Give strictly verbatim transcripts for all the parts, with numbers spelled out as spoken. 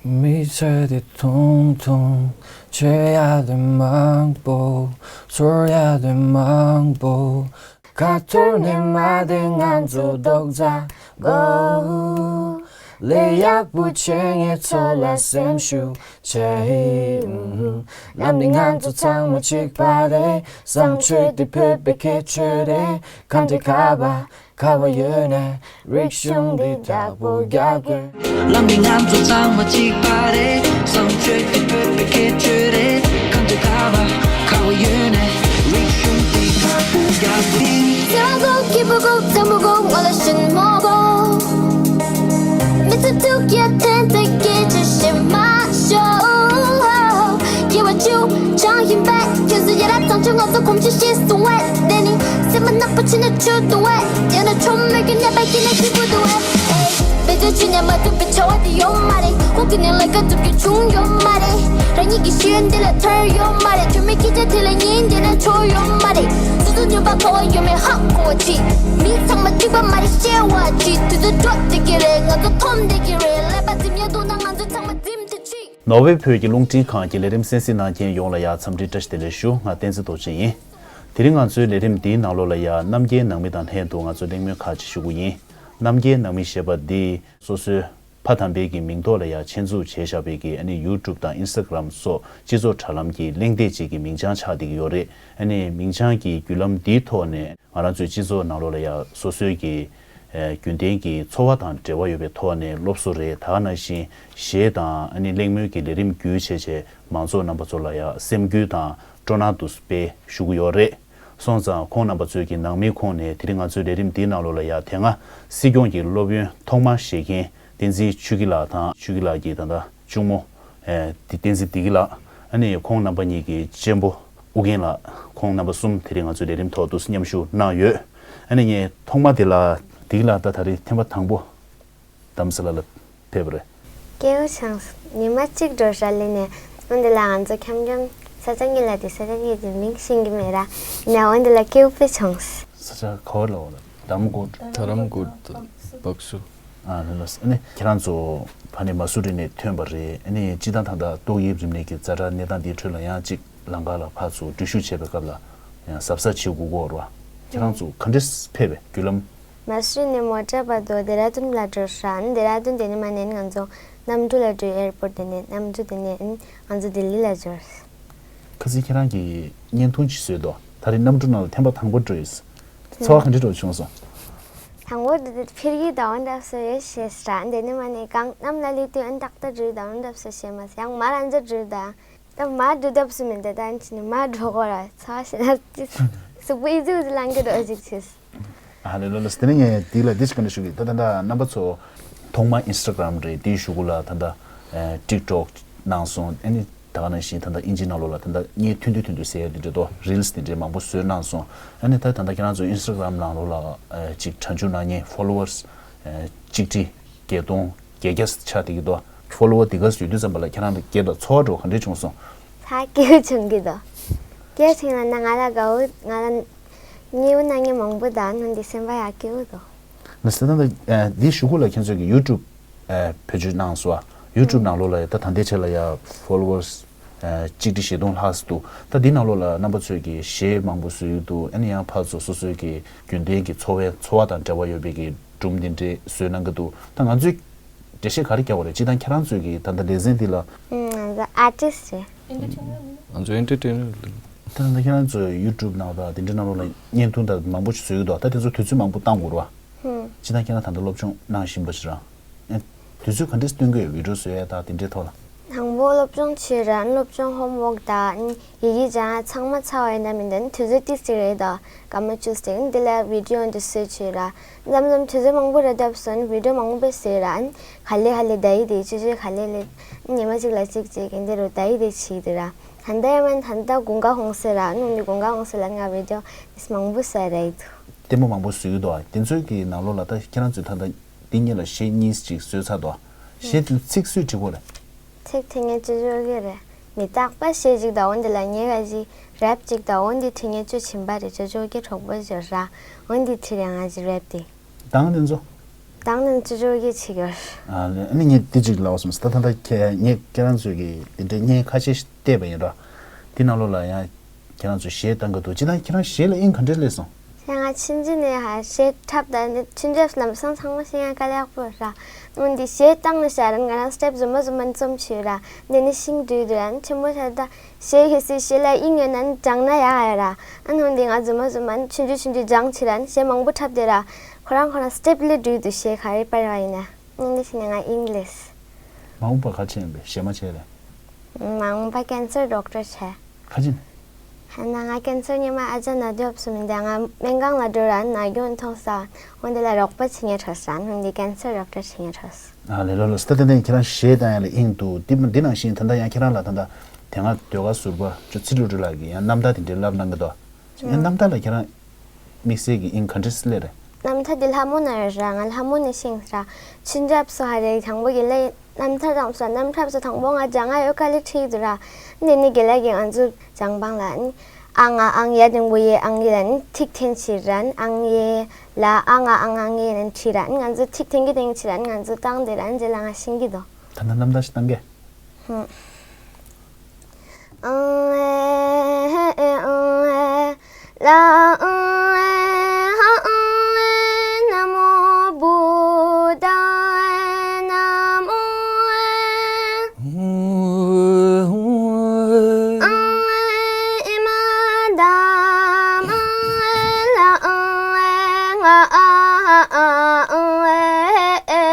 མི་ཚེ་འདི་ཐུང་ཐུང་། བྱེད་ཡ་དེ་མང་པོ། ཚོར་ཡ་དེ་མང་པོ། ཁ་ཐོར་ནས་མ་བསྡད་ང་ཚོ་རྡོག་རྩ་གོ། ལས་ཡག་པོ་བྱེད་ངེས་ཚོ་ལ་སེམས་ཤུགས་ཆེ། ལམ་འདི་ང་ཚོ་ཚང་མ་གཅིག་པ་རེད། བཟང་སྤྱོད་འདི་བོད་པའི་ཁྱད་ཆོས་རེད། གང་དེ་ཁ་བ། ཁ་བ་ཡོད་ནས་རིག་གཞུང་འདི་བདག་པོ་རྒྱག་དགོས། ལམ་འདི་ང་ཚོ་ཚང་མ་གཅིག་པ་རེད། བཟང་སྤྱོད་འདི་བོད་པའི་ཁྱད་ཆོས་རེད། གང་དུ་ཁ་བ་ཁ་བ་ཡོད་ནས་རིག་གཞུང་འདི་བདག་པོ་རྒྱག་དགོས། སེ་བ་གོ་ཁྱི་པོ་གོ་བཙན་པོ་གོ་ང་ལ་ཤིན་མོ་གོ། མི་ཚེ་ཐུག་ཡ་ཐན་ཏེ་སྐད་ཆ་བཤད་མ་ཤོག་ཁྱི་བ་ཆུ་ཆང་ཡིན་པས་ཁྱོད་ཚོ་ཡ་རབས་གཙང་ཆུ་ང་ཚོ་གོམས་གཤིས་ཤེས་སུ་བས། དེ་ནི་སེམས་པ་ནག་པོ་ཕྱི་ནས་ཆུ་དུ་བས། དེ་ན་ཆོམ་མེད་ཀྱི་ནད་པ་ཀྱི་ནད་ཀྱི་བུ་དུ་བས། བེད་སྤྱོད་བྱེད་ནས་མ་ཐུབ་པའི་བྱ་བ་དེ་ཡོད་མ་རེད། ཁོང་གི་ནས་ལས་ཀ་ཐུབ་རྒྱུ་བྱུང་ཡོད་མ་རེད། རང་ཉིད་ཀྱི་ཤེས་ཡོན་འདི་ལ་ཐར་ཡོད་མ་རེད། ཁྱོད་མི་སྐད་ཆ་དེ་ལ་ཉན་དེ་ན་ཆོ་ཡོད་མ་རེད། སོ་སོ་ནུས་པ་ག་བ་ཡོད་མེད་ཧ་གོ་བ་ཅི། མི་ཚང་མ་གཅིག་པ་མ་རེད་ཤེས་བ་ཅི། དུས་ཚོད་འགྲོ་བསྡད་ཀྱི་རེད། ང་ཚོ་འཐོམ་བསྡད་ཀྱི་རེད། ཀླད་པ་འཛིམ་ཡ་འདུག་ན་ང་ཚོ་ཚང་མ་འཛིམ་ཐུབ་ཅི། ནོར་ཝེ་བོད་ཀྱི་རླུང་འཕྲིན་ཁང་གི་ལས་རིམ་གསན་གཟིགས་གནང་མཁན་ཡོངས་ལ་ཡང་འཚམས་འདྲི་བཀྲ་ཤིས་བདེ་ལེགས་ཞུ། ང་བསྟན་འཛིན་རྡོ་རྗེ་ཡིན། དེ་རིང་ང་ཚོའི་ལས་རིམ་འདིའི་ནང་ལོགས་ལ་ཡང་རྣམ་རྒྱལ་ནང་མི་དང་ལྷན་དུ་ང་ཚོ་གླེང་མོལ་ཁག་ཅིག་ཞུ་གི་ཡིན། རྣམ་རྒྱལ་ནང་མི་ཞེས་པ་འདི་སོ་སོའི་ཕ་དམ་པའི་གི་མིང་ཐོག་ལ་ཡང་ཆེད་འཛུགས་བྱས་བཞག་པའི་གི་ཨ་ནི་ཡུ་ཊུབ་དང་ཨིན་སི་ཊ་གྷ་རམ་སོགས་སྤྱི་ཚོགས་དྲ་ལམ་གྱི་གླེང་སྟེགས་ཅིག་གི་མིང་བྱང་ཆགས་བསྡད་ཀྱི་ཡོད་རེད། ཨ་ནི་མིང་བྱང་གི་བརྒྱུད་ལམ་འདིའི་ཐོག་ནས་ང་རང་ཚོའི་སྤྱི་ཚོགས་ནང་ལོགས་ལ་ཡང་སོ་སོའི་གི་ཨེ་རྒྱུན་ལྡན་གྱི་འཚོ་བ་དང་འབྲེལ་བ་ཡོད་པའི་ཐོག་ནས་སློབ་གསོ་རེད། ད་ག་ནང་བཞིན་གཞས་དང་ཨ་ནི་གླེང་མོལ་གྱི་ལས་རིམ་བརྒྱུད་བྱས་བྱས་མང་ཚོགས་རྣམ་པ་ཚོ་ལ་ཡང་སེམས་འགུལ་དང་སྤྲོ་སྣང་དུ་སྤེལ་ཞུ་གི་ཡོད་རེད། སོང་ཙང་ཁོང་རྣམ་པ་ཚོས་ཀྱི་ནང་མིའི་ཁོངས་ནས་དེ་རིང་ང་ཚོའི་ལས་རིམ་འདིའི་ནང་ལོགས་ལ་ཡང་དེ་སྔ་སྲིད་སྐྱོང་གི་སློབ་ཡོན་ཐོག་མར་བཞེས་མཁན་བསྟན་འཛིན་ཆོས་སྐྱིད་ལགས་དང་། ཆོས་སྐྱིད་ལགས་ཀྱི་ད་ལྟ་གཅུང་མོ་ཨེ་དེ་བསྟན་འཛིན་བདེ་སྐྱིད་ལགས། ཨ་ནི་ཁོང་རྣམ་པ་གཉིས་ཀྱི་གཅེན་པོ་ཨུ་རྒྱན་ལགས། ཁོང་རྣམ་པ་གསུམ་དེ་རིང་ང་ཚོའི་ལས་རིམ་ཐོག་ཏུ་མཉམ་ཞུགས་གནང་ཡོད། ཨ་ནི་ངས་ཐོག་མ་དེ་ལ་བདེ་སྐྱིད་ལགས་ད་ད་རེས་ཐེངས་མ་དང་པོ་རྡ་རམ་ས་ལ་ལ་ཕེབས་པ་རེད། སྐྱིད་པོ་བྱུང་སོང་། ཉི་མ་གཅིག་འགྲོ་ཧྲ་ལི་ནས་འོན་ཏེ་ལ་ང་ཚོ་འཁྱམ་འཁྱམ་ས་ཆ་གཉིས་ལ་དེ་ས་ཆ་གཉིས་ཀྱི་མིང་ཤེས་ཀྱི་མེད་ར། ཡིན་ན་འོན་ཏེ་ལ་སྐྱིད་པོ་བྱུང་སོང་། ས་ཆ་ག་བར་ལ་འོ་ལ་དམ་གོ། དྷ་རམ་གོ་ད་བག་སུ། ཨ་ལ་ལ་ཨ་ནི་ཁྱེད་རང་ཚོ་ཕ་ནི་མ་སུ་རི་ནས་ཐོན་པ་རེད། ཨ་ནི་སྤྱི་བཏང་ད་ལྟ་ཏོག་དབྱིབས་རིམས་ནད་ཀྱི་ཛ་དྲག་གནས་སྟངས་འདིའི་ཁྲོད་ལ་ཡང་གཅིག་ལམ་ཁ་ལ་ཕར་ཚུར་འགྲུལ་བཞུད་བྱེད་པའི་སྐབས་ལ་ཡང་གཟབ་གཟབ་བྱེད་དགོས་ཀྱི་ཡོད་རེད་བ། ཁྱེད་རང་ཚོ་ག་འདྲས་ཕེབས་པའི་བརྒྱུད་ལམ། མ་སུ་རི་ནས་མོ་ཊ་བར་དུ་ལྡེ་ར་ལྡུན་ལ་འགྲོ་ཧྲ། ལྡེ་ར་ལྡུན་དེ་ནས་མ་ནས་ང་ཚོ་གནམ་གྲུ་ལ་འགྲོ། ཨེར་པོར་ཊི་དེ་ནས་གནམ་གྲུ་དེ་ནས་ང་ཚོ་ལྡི་ལི་ལ་འབྱོར། ཁ་སང་ཁྱེད་རང་གིས་བརྙན་ཐུང་ཅིག་བཟོས་འདུག་ད་རེས་གནམ་གྲུ་ནང་ལ་ཐེངས་མ་དང་པོ་འགྲོ་ཡིན། ཚོར་བ་ག་འདྲ་འདྲ་བྱུང་སོང་། དང་པོ་འཕིར་གྱི་དང་པོ་འདྲ་བཟོ་ཡོད་ཤེས་ར། དེ་ནས་མ་ནས་གང་གནམ་ལ་ལི་དུས་ཨན་ཏག་ཏག་འགྲོ་དང་པོ་འདྲ་བཟོ་ཤེས་མ་སོང་། ཡང་མར་ཨན་ཙ་འགྲོ་ད། ད་མར་འགྲོ་ཐབས་སུ་མི་འདུག་ད་ཨན་ཅི་ནས་མར་འགྲོ་གོ་ར་ཚ་ཤེས་ན་ཅི་སུ་པོ་ཨི་ཙི་ཨུ་ཙི་ལང་གི་འགྲོ་ཅིག་ཆེས། ཨ་ལེ་ལོ་ལོ། དེ་ནས་ངས་འདི་ལ་འདི་ཞིག་ག་འདྲ་ཞུ་གི། ད་ད་ད་རྣམ་པ་ཚོ་ཐོག་མ་ཨིན་སི་ཊ་གྷ་རམ་རེད། དེའི་གཞུག་གུ་ལ་ད་ད་ཨེ་ཊིག་ཊོག་གནང་སོང་། ཨ་ནི་ད་ག་ནང་བཞིན་ད་ད་དབྱིན་ཇིའི་ནང་ལོགས་ལ་ད་ད་བརྙན་ཐུང་ཐུང་ཐུང་ཐུང་ཟེར་ཡ་དེ་འདྲ་དོ་རིལ་སི་དེ་འདྲའི་མང་པོ་བཟོས་གནང་སོང་། ཨ་ནི་ད་ད་ད་ཁྱེད་རང་ཚོ་ཨིན་སི་ཊ་གྷ་རམ་ནང་ལོགས་ལ་ཨེ་ཅིག་གྲ་འཇུག་གནང་མཁན་ཕོ་ལོ་ཝར་སི་ཨེ་གཅིག་ཁྲི་བརྒྱད་སྟོང་བརྒྱད་བརྒྱ་ཆགས་བསྡད་ཀྱི་འདུག་ཕོ་ལོ་ཝར་དེ་ག་ཚོད་ཡོད་དུས་ཙམ་པ་ལ་ཁྱེད་རང་ལ་སྐྱེས་པ་ཚོར་བ་འདྲ་བོ་ག་འདྲས་བྱུང་སོང་། ད་སྐྱིད་པོ་བྱུང་གི་འདུག་སྐྱིད་བྱུང་ལ་ན་ང་ལ་དགའ་བོ་ང་ལ་མཉེས་པོ་གནང་མཁན་མང་པོ་དང་ནང་འདི་སེམས་པ་ཡག་སྐྱིད་པོ་འདུག་ང་ཟེར་ན་ད་འདི་གཞུག་གུ་ལ་ཁྱེད་ཚོས་ཀྱི་ཡུ་ཊུབ་བེད་སྤྱོད་གནང་སོང་། ཡུ་ཊུབ་ནང་ལོགས་ལ་ད་ད་ལྟའི་ཆ་ལ་ཡ་ཕོ་ལོ་ཝར་སི་གཅིག་ཁྲི་བཞི་སྟོང་ལྷག་ཙམ་འདུག་ད་འདི་ནང་ལོགས་ལ་རྣམ་པ་ཚོས་ཀྱི་གཞས་མང་པོ་བཟོས་ཡོད་འདུག་ཨ་ནི་ཡང་ཕར་ཚུར་སོ་སོའི་ཀྱི་རྒྱུན་ལྡན་གྱི་འཚོ་བའི་འཚོ་བ་དང་འབྲེལ་བ་ཡོད་པའི་ཀྱི་སྒྲུང་འདི་འདྲས་བཟོས་གནང་གི་འདུག་ད་ང་ཚོས་འགྲེལ་བཤད་ག་རེ་རྒྱག་དགོས་རེད། སྤྱིར་བཏང་ཁྱེད་རང་ཚོས་ཀྱི་ད་ལྟ་ལེ་ཚན་འདི་ལ། ཨ་ཊིསི་རེད། ང་ཚོ་ཨེན་ཊར་ཊེན་ནར་ལ། ད་ལྟ་ཁྱེད་རང་ཚོས་ཡུ་ཊུབ་ནང་དང་དེ་འདྲའི་ནང་ལོགས་ལ་བརྙན་ཐུང་དང་མང་པོ་ཞིག་བཟོ་གི་འདུག་ད་དེ་ཚོ་དུས་ཚོད་མང་པོ་བཏང་དགོས་རེད་བ། སྤྱིར་བཏང་ཁྱེད་རང་ད་ལྟ་སློབ་སྦྱོང་གནང་བཞིན་པ་ཞིག་རང་། ཨེ། དུས་ཚོད་ག་འདྲས་སྟོན་གི་ཡོད། བི་ཌིའོ་བཟོ་ཡ་དང་དེ་འདྲའི་ཐོག་ལ། དང་པོ་སློབ་སྦྱོང་བྱས་ར། སློབ་སྦྱོང་ཧོམ་ཝོག་དང་ཡི་གེ་སྦྱང་ཡ་ཚང་མ་ཚར་བ་ཡིན་ན་མིན་ད་ནི་དུས་ཚོད་ཏིག་ཙམ་རེད་ད། སྐར་མ་བཅུ་ཙམ་འདི་ལ་བི་ཌིའོ་འདི་བཟོས་བྱས་ར། མཚམས་མཚམས་དུས་ཚོད་མང་པོ་རེད་སྟབས་སོ་ནི་བི་ཌིའོ་མང་པོ་བཟོས་ར། ག་ལེ་ག་ལེ་ད་ཡི་དེ་ཅོ་ཅོ་ག་ལེ་ལེ། ཉི་མ་གཅིག་ལ་གཅིག་གཅིག་ཡིན་དེ་རུ་ད་ཡི་དེ་བྱས་དེ་ར། ད་ལྟ་ཡ་མན་ད་ལྟ་དགུན་ཁ་ཧོང་སེ་ར། ནུ་ནི་དགུན་ཁ་ཧོང་སེ་ལ་ང་བི་ཌིའོ་མང་པོ་བཟོས་ར་ཡི་དུ། ལྟད་མོ་མང་པོ་བཟོས་ཡོད་དོ། དེ་ཚོའི་གི་ནང་ལོགས་ལ་ད་ཁྱེད་རང་ཚོས་ད་ལྟ་འདི་གཉིས་ལ་གཞས་གཉིས་ཅིག་བཟོས་ཚར་དོ། གཞས་དེ་ཚིག་སུས་བྲིས་གོ་རེད། ཚིག་དེ་ངས་ཅོ་ཅོ་གི་རེད། མི་རྟག་པ་གཞས་ཅིག་དང་འོན་དེ་ལ་ངས་ག་ཅིག་རེབ་ཅིག་དང་འོན་དེ་དེ་ངས་ཅོ་བྱིན་པ་རེད། ཅོ་ཅོ་གི་གྲོགས་པོ་ཅོ་ར། འོན་དེ་དེ་རེད་ང་ཅིག་རེབ་དེ། དང་དེ་ཚོ། དང་ནི་ཅི་ཅོ་གི་ཆི་གར། ཨ་ནི་ངས་དེ་གཅིག་ལབ་སོང་། ད་ད་ད་ཁྱེད་ངས་ཁྱེད་རང་ཚོས་ཀྱི་དེ་འདྲའི་བརྙན་ཁ་ཤས་ཤིག་བལྟས་པ་ཡིན་ར། དེ་ནང་ལོགས་ལ་ཡང་ཁྱེད་རང་ཚོས་གཞས་བཏང་གི་འདུག་ཅི་ད་ཁྱེད་རང་གཞས་ལ་དབྱིངས་ག་འདྲས་སླེབས་སོང་། ཡང་ང་ཆུང་ཆུང་ནས་ཧ་གཞས་འཁྲབ་དང་ནི་ཆུང་ཆུང་ལམ་སང་ཚང་མ་ཤེས་ཡང་དཀའ་ལས་ཁག་པོ་ར། འོན་ཏེ་གཞས་བཏང་ནས་ཤར་ང་རང་སི་ཊེབ་རྫུན་མ་རྫུན་མ་རྩོམ་བྱོས་ར། འདི་ནི་ཤིང་འདུས་འདུ་ར་ཆེན་པོ་ཤར་ད། གཞས་ཤེས་སི་གཞས་ལ་དབྱིངས་ཡོད་ན་ནི་སྦྱང་ན་ཡག་ཡོད་ར། ཨ་ནི་འོན་ཏེ་ང་རྫུན་མ་རྫུན་མ་ཆུང་ཆུང་ཆུང་ཆུང་སྦྱང་བྱས་ར་ནི་གཞས་མང་པོ་འཁྲབ་དེ་ར། ཁོ་རང་ཁོ་རང་སི་ཊེབ་ལས་འདུས་འདུ་གཞས་ག་རེ་པར་བ་ཡིན་ན། ཨ་ནི་ཤི་ནས་ང་ཨིང་ལིཤ། མ་འོངས་པ་ག་ཆེན་པའི་གཞས་མ་བྱས་རེད། མ་འོངས་པ་ཀན་སར་ཌོག་ཊར་བྱས། ག་ཅིན། ཧ་ན་ང་ཀན་སར་ཉི་མ་ཨ་ཅག་ན་རྒྱོབ་སུ་མི་འདི་ང་སྨན་ཁང་ལ་འགྲོ་ར་ན་རྒྱུ་མཐོང་ས། འོན་ཏེ་ལ་རོགས་པ་བྱེད་ཉེ་ཁྲོ་ས་འོན་ཏེ་ཀན་སར་ཌོག་ཊར་བྱེད་ཉེ་ཁྲོ་ས། ཨ་ལེ་ལོ་ལོ་སི་ཏ་ཏན་ཏན་ཁྱེད་རང་གཞས་བཏང་ཡ་ལ་དབྱིངས་འདུག་འདི་འདི་ནང་བཞིན་ད་ལྟ་ཡང་ཁྱེད་རང་ལ་ད་ལྟ་དེ་སྔ་ཟློས་གར་ཟུར་པ་ཅོ་ཚེ་རིང་ལགས་ཀྱིས་ཡང་རྣམ་ཐར་དེ་འདྲའི་ལབ་གནང་གི་འདུག་ཡང་རྣམ་ཐར་ལ་ཁྱེད་རང་དམིགས་བསལ་གྱི་དབྱིངས་ག་འདྲ་སླེབས་རེད། རྣམ་ཐར་འདི་ལྷ་མོ་ན་ཡོད་ར་ང་ལྷ་མོ་ནས་ཤེས་ར། ཆུན་འཇབ་སོ་ཧ་རེ་དང་པོ་གི་ལས་རྣམ་ཐར་དང་སོ་རྣམ་ཐར་སོ་དང་པོ་ང་ལྗང་ང་ཡོད་ཀ་ལི་ཁྲིད་དུ་ར། འདི་ནི་དགེ་ལས་ཀྱི་ང་ཚོ་ལྗང་པང་ལ་ནི་ཨ་ང་ཨང་ཡ་དང་པོ་ཡེ་ཨང་ཡེ་ལ་ནི་ཐིག་འཐེན་ཕྱིར་ར་ནི་ཨང་ཡེ་ལ་ཨ་ང་ཨང་ཨང་ཡེ་ལ་ནི་ཁྲིད་ར་ནི་ང་ཚོ་ཐིག་འཐེན་གི་འཐེན་ཕྱིར་ར་ནི་ང་ཚོ་བཏང་དེ་ར་ནི་རྗེས་ལ་ང་ཤེས་ཀྱི་དོ། ད་ནི་རྣམ་ཐར་ཞིག་བཏང་གི། ཨང་ཨེ་ཨང་ཨེ་ལ་ཨང་ཨེ་ཧ་ཨང་ཨེ་ན་མོ་བུདྡྷ་ཨེ་ན་མོ་ཨེ་ཨང་ཨེ་ཨི་མ་དྷམ་ཨང་ཨེ་ལ་ཨང་ཨེ་ང་ཨ་ཨང་ཨེ་ཨེ་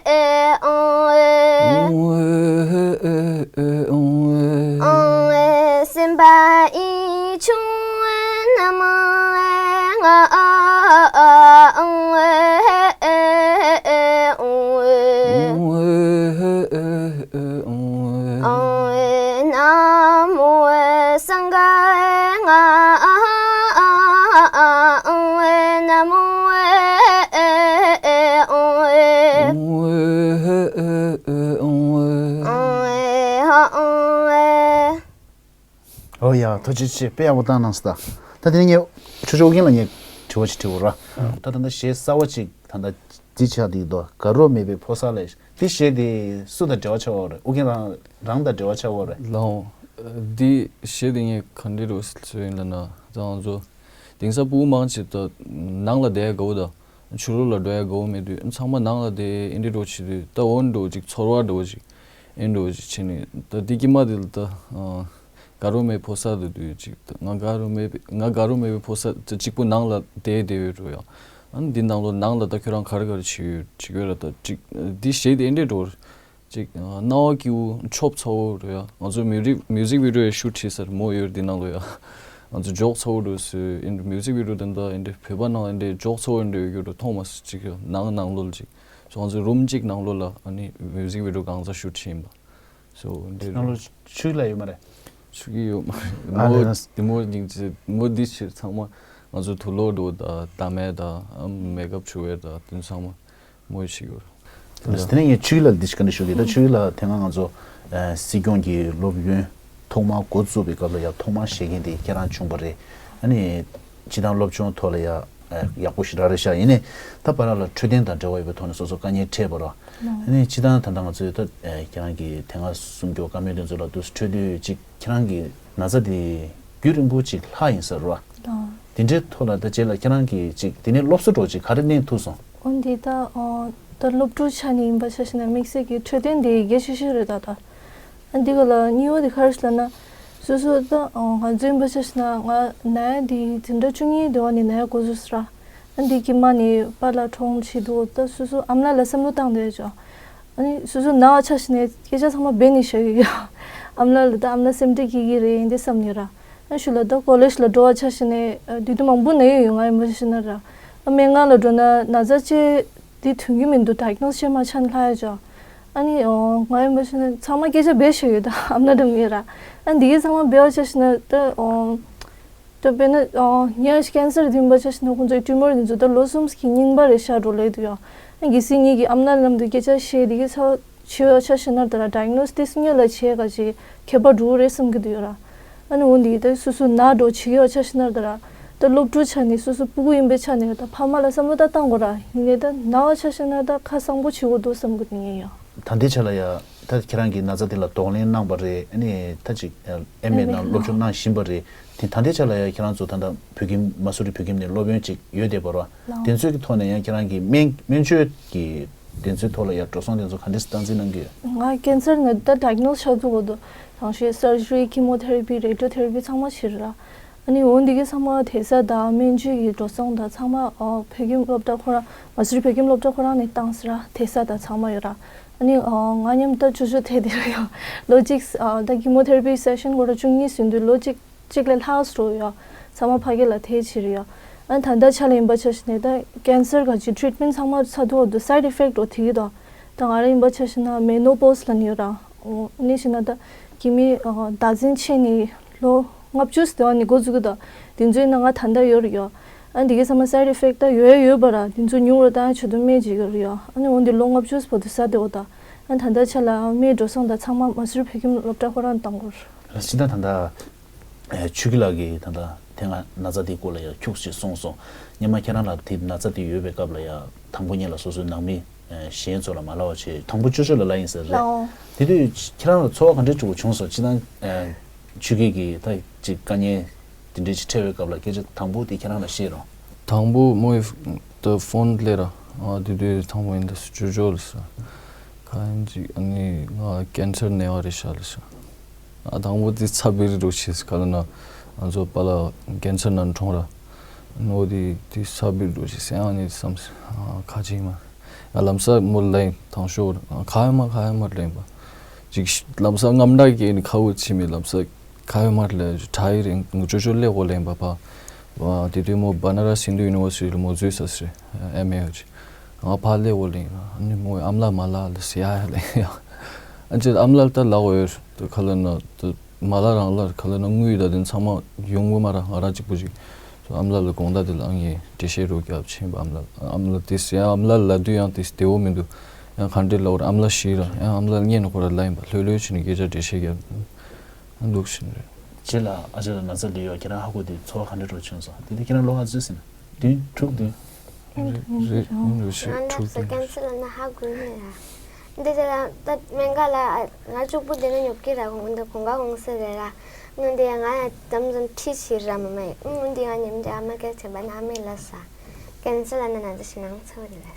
ཨེ་ཨང་ཨེ། ཨང་ཨེ་སེམས་དཔའ་ཨི་ཆུང་ཨེ་ན་མ་ཨེ་ང་ཨ་ཨ་ཨང་ཨེ་ཨེ་ཨང་ཨེ། ཨང་ཨེ་ན་མོ་ཨེ་སངྒ་ཨེ་ང་ཨ་ཨ་ཨང་ཨེ་ན་མོ་ཨེ་ཨེ་ཨང་ཨེ། ཨང་ཨེ་ཨང་ཨེ་ཨང་ཨེ་ཧ་ཨང་ཨེ། ཨོ་ཡ་ཐུགས་རྗེ་ཆེ། དཔེ་ཡག་པོ་བཏང་གནང་སོང་། ད་དེ་ནས་ངས་ཆུ་ཆུ་ཨོ་རྒྱན་ལ་ངས་དྲི་བ་ཞིག་དྲི་བ་ར། ད་ད་ལྟ་གཞས་གསར་བ་ཅིག་ད་ལྟ་འདི་ཆགས་བསྡད་འདུག་དགའ་རབ་མེད་པའི་ཕོ་གསར་ལབ། དེ་གཞས་དེ་སུ་དང་འབྲེལ་བ་ཆགས་ཡོད་རེད། ཨོ་རྒྱན་རང་རང་དང་འབྲེལ་བ་ཆགས་ཡོད་རེད། ལའོ། འདི་གཞས་དེ་ངས་ག་འདྲ་རུ་བཟོས་ཡིན་ལབ་ན་ད་ང་ཚོ་དེང་སང་ཕྲུ་གུ་མང་ཆེ་ད་ནང་ལ་བསྡད་དགའ་བོ་ད། ཕྱི་ལོགས་ལ་འགྲོ་ཡ་དགའ་བོ་མེད་དུས་ཚང་མ་ནང་ལ་བསྡད་ཨེ་འདྲ་འགྲོ་བྱེད་དུས་ད་འོ་འདྲ་ཅིག་ཚོར་བ་འདྲ་ཅིག་ཨེ་འདྲ་ཅིག་བྱེད་ནས་ད་འདི་དཀྱིལ་མ་འདི་ལ་ད་དགའ་རབ་མེད་ཕོ་གསར་དུ་དུས་ཅིག་ད་ང་དགའ་རབ་མེད་པའི་ང་དགའ་རབ་མེད་པའི་ཕོ་གསར་ད་གཅིག་པུ་ནང་ལ་བསྡད་བསྡད་ཡོད་འགྲོ་ཡ། ཨ་ནི་འདི་ནང་ལོ་ནང་ལ་ད་ཁྱོད་རང་ག་རེ་ག་རེ་བྱེད་ཡོད་བྱེད་ཀྱི་ཡོད་ར། ད་ཅིག་འདི་གཞས་དེ་ཨེ་འདྲ་འགྲོ། ཅིག་སྣང་བ་སྐྱིད་པོ་ཆོབ་ཚ་བོ་རེད་ཡ། ང་ཚོ་མིའུ་ཛིག་མིའུ་ཛིག་བི་ཌི་ཡོ་ཡ་ཤུ་ཊི་བྱེད་ས་རེད་མོ་ཡོད་འདི་ནང་ལོ་ཡ། ང་ཚོ་འཇོག་ཚ་བོ་འགྲོ་སུ་ཨིན་མིའུ་ཛིག་བི་ཌི་ཡོ་དེ་འདྲ་ཨིན་དེ་བོད་པ་ནང་ཨིན་དེ་འཇོག་ཚ་བོ་ཨིན་དེ་ཡོད་རྒྱུ་རུ་མཐོང་མ་སུ་ཅིག་ཡ་ནང་ནང་ལོ་ལ་ཅིག་སོ་ང་ཚོ་རུམ་གཅིག་ནང་ལོ་ལ་ཨ་ནི་མིའུ་ཛིག་བི་ཌི་ཡོ་གང་ཚ་ཤུ་ཊི་ཡིན་པ་སོ་འདི་ནང་ལོ་ཆུ་ལ་ཡོད་མ་རེད། ཆུ་གི་ཡོད་མ་རེད་ཨ་མོ་ལེ་ན། དེ་མོ་སྙིང་རྗེ་མོ་འདི་ཕྱིར་ཚང་མ་ང་ཚོ་དུག་ལོག་འགྲོ་ད་ད་མེད་ད་མེག་ཨབ་བྱུག་པའི་ད་དེ་ཚང་མ། མོས་ཤིག་ཡོད། དེ་ནས་ངས་ཆུ་ཡི་ལ་འདི་ཞིག་ག་འདྲ་ཞུ་གི་ད་ཆུ་ཡི་ལ་དེ་སྔ་ང་ཚོ་སྲིད་སྐྱོང་གི་སློབ་ཡོན་ཐོག་མར་འགོ་བཙུགས་པའི་སྐབས་ལ་ཡང་ཐོག་མར་བཞེས་མཁན་དེ་ཁྱེད་རང་བྱུང་པ་རེད། ཨ་ནི་སྤྱི་བཏང་སློབ་སྦྱོང་ཐོག་ལ་ཡང་ཡག་པོ་ཞིག་རག་རེད་ཤག་ཡིན་ནའི་ད་བར་ལ་འཕྲོད་བསྟེན་དང་འབྲེལ་བ་ཡོད་པའི་ཐོག་ནས་སོ་སོ་དཀའ་ངལ་འཕྲད་པ་རེད། ཨ་ནི་སྤྱི་བཏང་ད་ལྟ་ང་ཚོས་ད་ཁྱེད་རང་གི་དེ་སྔ་གསུང་སྐྱོ་བཀའ་མོལ་དེ་ཚོ་ལ་དུས་སུ་འཕྲོད་དུས་ཅིག་ཁྱེད་རང་གི་ན་ཚ་དེ་རྒྱུན་རིང་པོ་ཅིག་ལྷག་ཡིན་ས་རེད་བ། དེ་འདྲའི་ཐོག་ལ་ད་རྗེས་ལ་ཁྱེད་རང་གིས་ཅིག་དེ་ནས་སློབ་གསོ་འདྲ་ཅིག་ག་རེ་ལེན་ཐུབ་སོང་། འོན་ཏེ་ད་ཨོ་ད་སློབ་ཕྲུག་ཆ་ནས་ཡིན་པ་ཆ་བཞག་ན་དམིགས་བསལ་གྱི་འཕྲོད་བསྟེན་དེ་གལ་ཆེ་ཤོས་རེད་ད་ད། ཨ་འདི་ག་ལ་གཉིས་པ་དེ་ག་རེ་ཞིག་ལབ་ན། སོ་སོ་ད་ཨོ་ང་ཚོ་ཡིན་པ་ཆ་བཞག་ན་ང་ན་ཡ་དེ་འཛིན་གྲྭ་བཅུ་གཉིས་དེ་བ་ནས་ན་ཡ་འགོ་ཚུགས་སོང་ར། ཨ་འདི་དཀྱིལ་མ་ནས་པཱ་ལགས་གྲོངས་བྱས་འདུག་ད་སོ་སོ་ཨ་མ་ལགས་ལ་བསམ་བློ་བཏང་བསྡད་ཅོ། ཨ་ནི་སོ་སོ་ན་བ་ཆ་བཞག་ནས་སྐད་ཆ་ཚང་མ་སྦས་ནས་བཤད་ཀྱི་ཡོད། ཨ་མ་ལགས་ལ་ད་ཨ་མ་ལགས་སེམས་ཁྲལ་སྐྱེ་གི་རེད་འདི་བསམ་ནས་ར། ཨ་ཞུ་ལ་ད་ཀོ་ལེཇ་ལ་འགྲོ་བ་ཆ་བཞག་ནས་དུས་དུས་མང་པོ་ན་ཡོད་ཡོད་ང་ཡིན་པ་ཆ་བཞག་ན་ར། ཨ་སྨན་ཁང་ལ་འགྲོ་ན་ན་ཚ་ཅིག་འདི་ཐོན་གྱི་མི་འདུག་ཌའི་ག་ནོ་སི་བྱས་མ་ཆ་ནས་ལྷག་ཡ་ཅོ། ཨ་ནི་ང་ཡིན་པ་ཆ་བཞག་ན་ཚང་མ་སྐད་ཆ་སྦས་བཤད་ཡོད་ད་ཨ་མ་ལགས་འགྲམ་ཡོད་ར། ཨ་འདི་གས་ཚང་མ་སྦས་བ་ཆ་བཞག་ན་ད། ད་དཔེར་ན་ཨ་ཉེ་ཞིག་ཀན་སར་འདི་ཡིན་པ་ཆ་བཞག་ན་ཁོང་ཚོའི་ཊིའུ་མོར་འདི་ཚོ་ད་ལོ་གསུམ་གྱི་རྙིང་པ་རེད་ཤག་འགྲོ་ལེ་འདུག་ཡ། ཨ་གལ་སྲིད་ངེད་ཀྱི་ཨ་མ་ལགས་ལམ་དུ་སྐད་ཆ་བཤད་འདི་གས་ཚ་བྱེད་བ་ཆ་བཞག་ན་ད་ར་ཌའི་ག་ནོ་སི་དེ་སྔོན་ལ་བྱས་ག་ཅིག་ཁྱད་པར་འགྲོ་གི་རེད་བསམ་གྱི་འདུག་ཡ་ར། ཨ་ནི་འོ་འདི་ད་སོ་སོ་ན་འགྲོ་བྱེད་ཀྱི་བ་ཆ་བཞག་ན་ད་ར་ ད་སློབ་ཕྲུག་ཆ་ནས་སོ་སོ་སྤུ་གུ་ཡིན་པའི་ཆ་ནས་ད་ཕ་མ་ལ་བསམ་བློ་ད་བཏང་དགོས་ར། ཡིན་ནའི་ད་ན་བ་ཆ་བཞག་ན་ད་ཁ་གསང་པོ་བྱེད་དགོས་འདུག་བསམ་གི་འདུག་ངས་ཡང་། ད་ལྟའི་ཆ་ལ་ཡ་ད་ཁྱེད་རང་གིས་ན་ཚ་དེ་ལ་གདོང་ལེན་གནང་པ་རེད། ཨ་ནི་ད་ཅིག་ཨེམ་ཨེ་ནང་སློབ་སྦྱོང་གནང་བཞིན་པ་རེད། དེ་ད་ལྟའི་ཆ་ལ་ཡ་ཁྱེད་རང་ཚོ་ད་ལྟ་བོད་ཁྱིམ་མ་སུ་རི་བོད་ཁྱིམ་ནས་སློབ་ཡོན་ཅིག་ཡོད་བསྡད་པ་རེད་བ། དེ་ཚོའི་གི་ཐོག་ནས་ཡང་ཁྱེད་རང་གི་སྨན་སྨན་བཅོས་ཀྱི་དེ་ཚོའི་ཐོག་ལ་ཡ་འགྲོ་སོང་དེ་ཚོ་ག་འདྲས་སྟངས་འཛིན་གནང་གི་ཡོད། ང་ཀེན་སར་ནི་ད་ཌའི་གྷ་ནོ་སི་ཆགས་འདུག་གོ། དོ་དང་ཤེས་སར་ཇི་རི་ཀི་མོ་ཐེ་ར་པི་རེ་ཌི་ཡོ་ཐེ་ར་པི་ཚང་མ་བྱེད་ར། ཨ་ནི་འོན་འདི་གའི་ཚང་མ་དེ་ས་དང་སྨན་བཅོས་ཀྱི་འགྲོ་སོང་དང་ཚང་མ་ཨ་བོད་ཁྱིམ་སློབ་གྲྭ་ཁོ་རང་མ་སུ་རི་བོད་ཁྱིམ་སློབ་གྲྭ་ཁོ་རང་ནས་བཏང་ཟེར་ར། དེ་ས་དང་ཚང་མ་ཡོད་ར། ཨ་ནི་ཨ་ང་མཉམ་ད་ཅོ་ཅོ་དེ་དེ་ར་ཡོད། ལོ་གཅིག་ཨ་ད་ཀི་མོ་ཐེ་ར་པི་སེ་ཤན་ཁོ་རང་བཅུ་གཉིས་ཟིན་དུས་ལོ་གཅིག་གཅིག་ལས་ལྷག་སོང་ཡོད། ཚང་མ་ཕ་གི་ལ་ཐེ་ཆེ་རེད་ཡོད། ཨ་ད་ལྟ་ཆ་ལ་ཡིན་པ་ཆ་བཞག་ནས་ད་ཀེན་སར་ག་ཅིག་ཊི་རིཊ་མེན་ཊི་ཚང་མ་ཚ་འདུག་འདུག་སའེ་ཌི་ཨི་ཕེག་ཊི་འགྲོ་ཐིག་གི་དོ། ད་ང་རང་ཡིན་པ་ཆ་བཞག་ན་མེ་ནོ་པོ་སི་ལ་ནི་ཡོད་ར། ཨོ་ནི་བཞག་ན་ད་ཀི་མི་ཨ་ཟླ་ཚན་ཆད་ནས་ལོ་ལྔ་བཅུ་ཙམ་དེ་བ་ནི་འགོ་འཛུགས་ཀྱི་དོ། དེ་ཚོའི་ནང་ང་ད་ལྟ་ཡོད་རེད་ཡོད། ཨ་འདི་གའི་ཚང་མ་སའེ་ཌི་ཨི་ཕེག་ཊི་ད་ཡོད་ཡོད་པ་ར། དེ་ཚོ་ཉུང་རུ་བཏང་ཡ་ཆེད་དུ་སྨན་བྱེད་ཀྱི་རེད་ཡོད། ཨ་ནི་འོན་ཏེ་ལོ་ལྔ་བཅུ་བར་དུ་ས་དེ་འོ་ད། ཨ་ད་ལྟ་ཆ་ལ་སྨན་འགྲོ་སོང་ད་ཚང་མ་མ་སུ་རི་བོད་ཁྱིམ་སློབ་གྲྭ་ཁོ་རང་བཏང་དགོས་རེད། ལགས་སོ། ད་ད་ལྟ་ཨེ་ཆོས་སྐྱིད་ལགས་ཀྱིས་ད་ལྟ་དེ་སྔ་ན་ཚ་དེའི་སྐོར་ལ་ཡང་ཁྱུག་ཅིག་གསུངས་སོང་། སྔོན་མ་ཁྱེད་རང་ལ་དེ་ན་ཚ་དེ་ཡོད་པའི་སྐབས་ལ་ཡང་དང་པོ་ཉིད་ལ་སོ་སོའི་ནང་མི་ཨེ་གཞན་ཚོ་ལ་མ་ལབ་པ་བྱས། དང་པོ་ཅོ་ཅོ་ལ་ལབ་ཡིན་ཟེར་རེད། ལའོ། དེ་དུས་ཁྱེད་རང་ལ་ཚོར་བ་ག་འདྲས་ཅིག་བྱུང་སོང་། སྤྱིར་བཏང་ཨེ་ཆོས་སྐྱིད་ཀྱིས་ད་ཅིག་དཀའ་ངལ་དེ་འདྲས་ཅིག་འཕྲད་པའི་སྐབས་ལ་སྐད་ཆ་དང་པོ་དེ་ཁྱེད་རང་ལ་བཤད་རོགས། དང་པོ་མོ་ཡི་ད་ཕོན་སླེབས་ར། ཨ་དེ་དུས་དང་པོ་ཡིན་ད་ཅོ་ཅོ་ལ་ཟེར། ག་ཡིན་ཅིག་ཨ་ནི་ང་ཀེན་སར་ནད་པ་རེད་ཤག་ལ་ཟེར། ཨ་དང་པོ་དེ་ཚ་བིར་འགྲོ་ཆེ་ག་ལ་ན་ང་ཚོ་པ་ལ་ཀེན་སར་ནང་གྲོངས་ར། ནོ་དེ་དེ་ཚ་བིར་འགྲོ་ཆེ་ཟེར། ཨ་ནི་བསམ་ཨ་ཁ་ཅིག་མ་ང་ལམ་སང་མོ་ལ་ཡིན་དང་ཤོར་ཁ་ཡ་མ་ཁ་ཡ་མ་ལེན་པ་ཅིག་ལམ་སང་རྔམ་དྲག་གི་ནི་ཁ་བོ་ཆི་མི་ལམ་སང་ཁ་ཡ་མ་ལེན་དྲ་ཡི་རིང་ངུ་ཅོ་ཅོ་ལེ་གོ་ལེན་པ་པ་དེ་དུས་མོ་བ་ན་ར་སིན་དུ་ཡུ་ནི་ཝར་སི་ཊི་ལ་མོ་འཛུལ་ས་སི་རེད། ཨེམ་ཨེ་ཡོད་ཅིག་ང་ཕར་སླེབས་འོ་ལེན་ཡིན། ཨ་ནི་མོ་ཨ་མ་ལགས་མ་ལགས་ལ་ཟེར་ཡ་ཡ་ལེན་ཡ། ཨ་ཅེ་ཨ་མ་ལགས་ལ་ད་ལབ་འོས་དུ་ཁ་ལ་ན་དུ་མ་ལགས་རང་ལ་ཁ་ལ་ན་དངུལ་ད་དེ་ཚང་མ་ཡོང་གི་མ་ར། ང་རང་གཅིག་པུ་ཅིག་ཨ་མ་ལགས་ལ་དགོང་དག་དེ་ལ་ཨང་ཡེ་འགྲེལ་བཤད་རོགས་རྒྱབ་ཕྱིན་པ། ཨ་མ་ལགས་ཨ་མ་ལགས་དེ་ཟེར་ཡ་ཨ་མ་ལགས་ལ་དུས་ཡང་དེ་བདེ་བོ་མི་འདུག་ཡང་ག་འདྲེ་ལབ་འོ་ར། ཨ་མ་ལགས་ཤི་ར་ཡང་ཨ་མ་ལགས་ཉན་ཁོ་ར་ལ་ཡིན་པ་ལྷོད་ལྷོད་ཕྱིན་ནས་སྐད་ཆ་འགྲེལ་བཤད་རྒྱབ་འདུག་ཕྱིན་རེད། རྗེས་ལ་ཨ་ཅེ་ལ་ན་ཚ་ལུས་ཡོད་ཁྱེད་རང་ཧ་གོ་དུས་ཚོར་བ་ག་འདྲ་འདྲ་བྱུང་སོང་། དེ་དུས་ཁྱེད་རང་ལོ་ག་ཚོད་ཟིན་ན། བདུན་དྲུག་བདུན། རེད་རེད་རེད་ཞེས་ང་ནི་ཁྲུག་ས་ཀན་སར་ལ་ན་ཧ་གོ་ནས་ཡ། འདི་དེ་ལ་ད་སྨན་ཁང་ལ་ང་གཅིག་པུ་དེ་ནས་ཉོབ་ཀྱི་ར་གོང་འདི་གོང་ག་གོང་ས་རེད་ར། ནུ་འདི་ཡ་ང་ཡ་དམ་ཙམ་ཁྲིད་ཕྱིར་ར་མ་མ་ཡི་ཨུ་འདི་ང་ཉིམ་འདི་ཨ་མ་སྐད་ཆ་བ་ན་ཨ་མའི་ལ་ས། ཀན་སར་ལ་ན་ན་ཚ་ཞིག་ནང་ཚ་བ་རེད་ལ།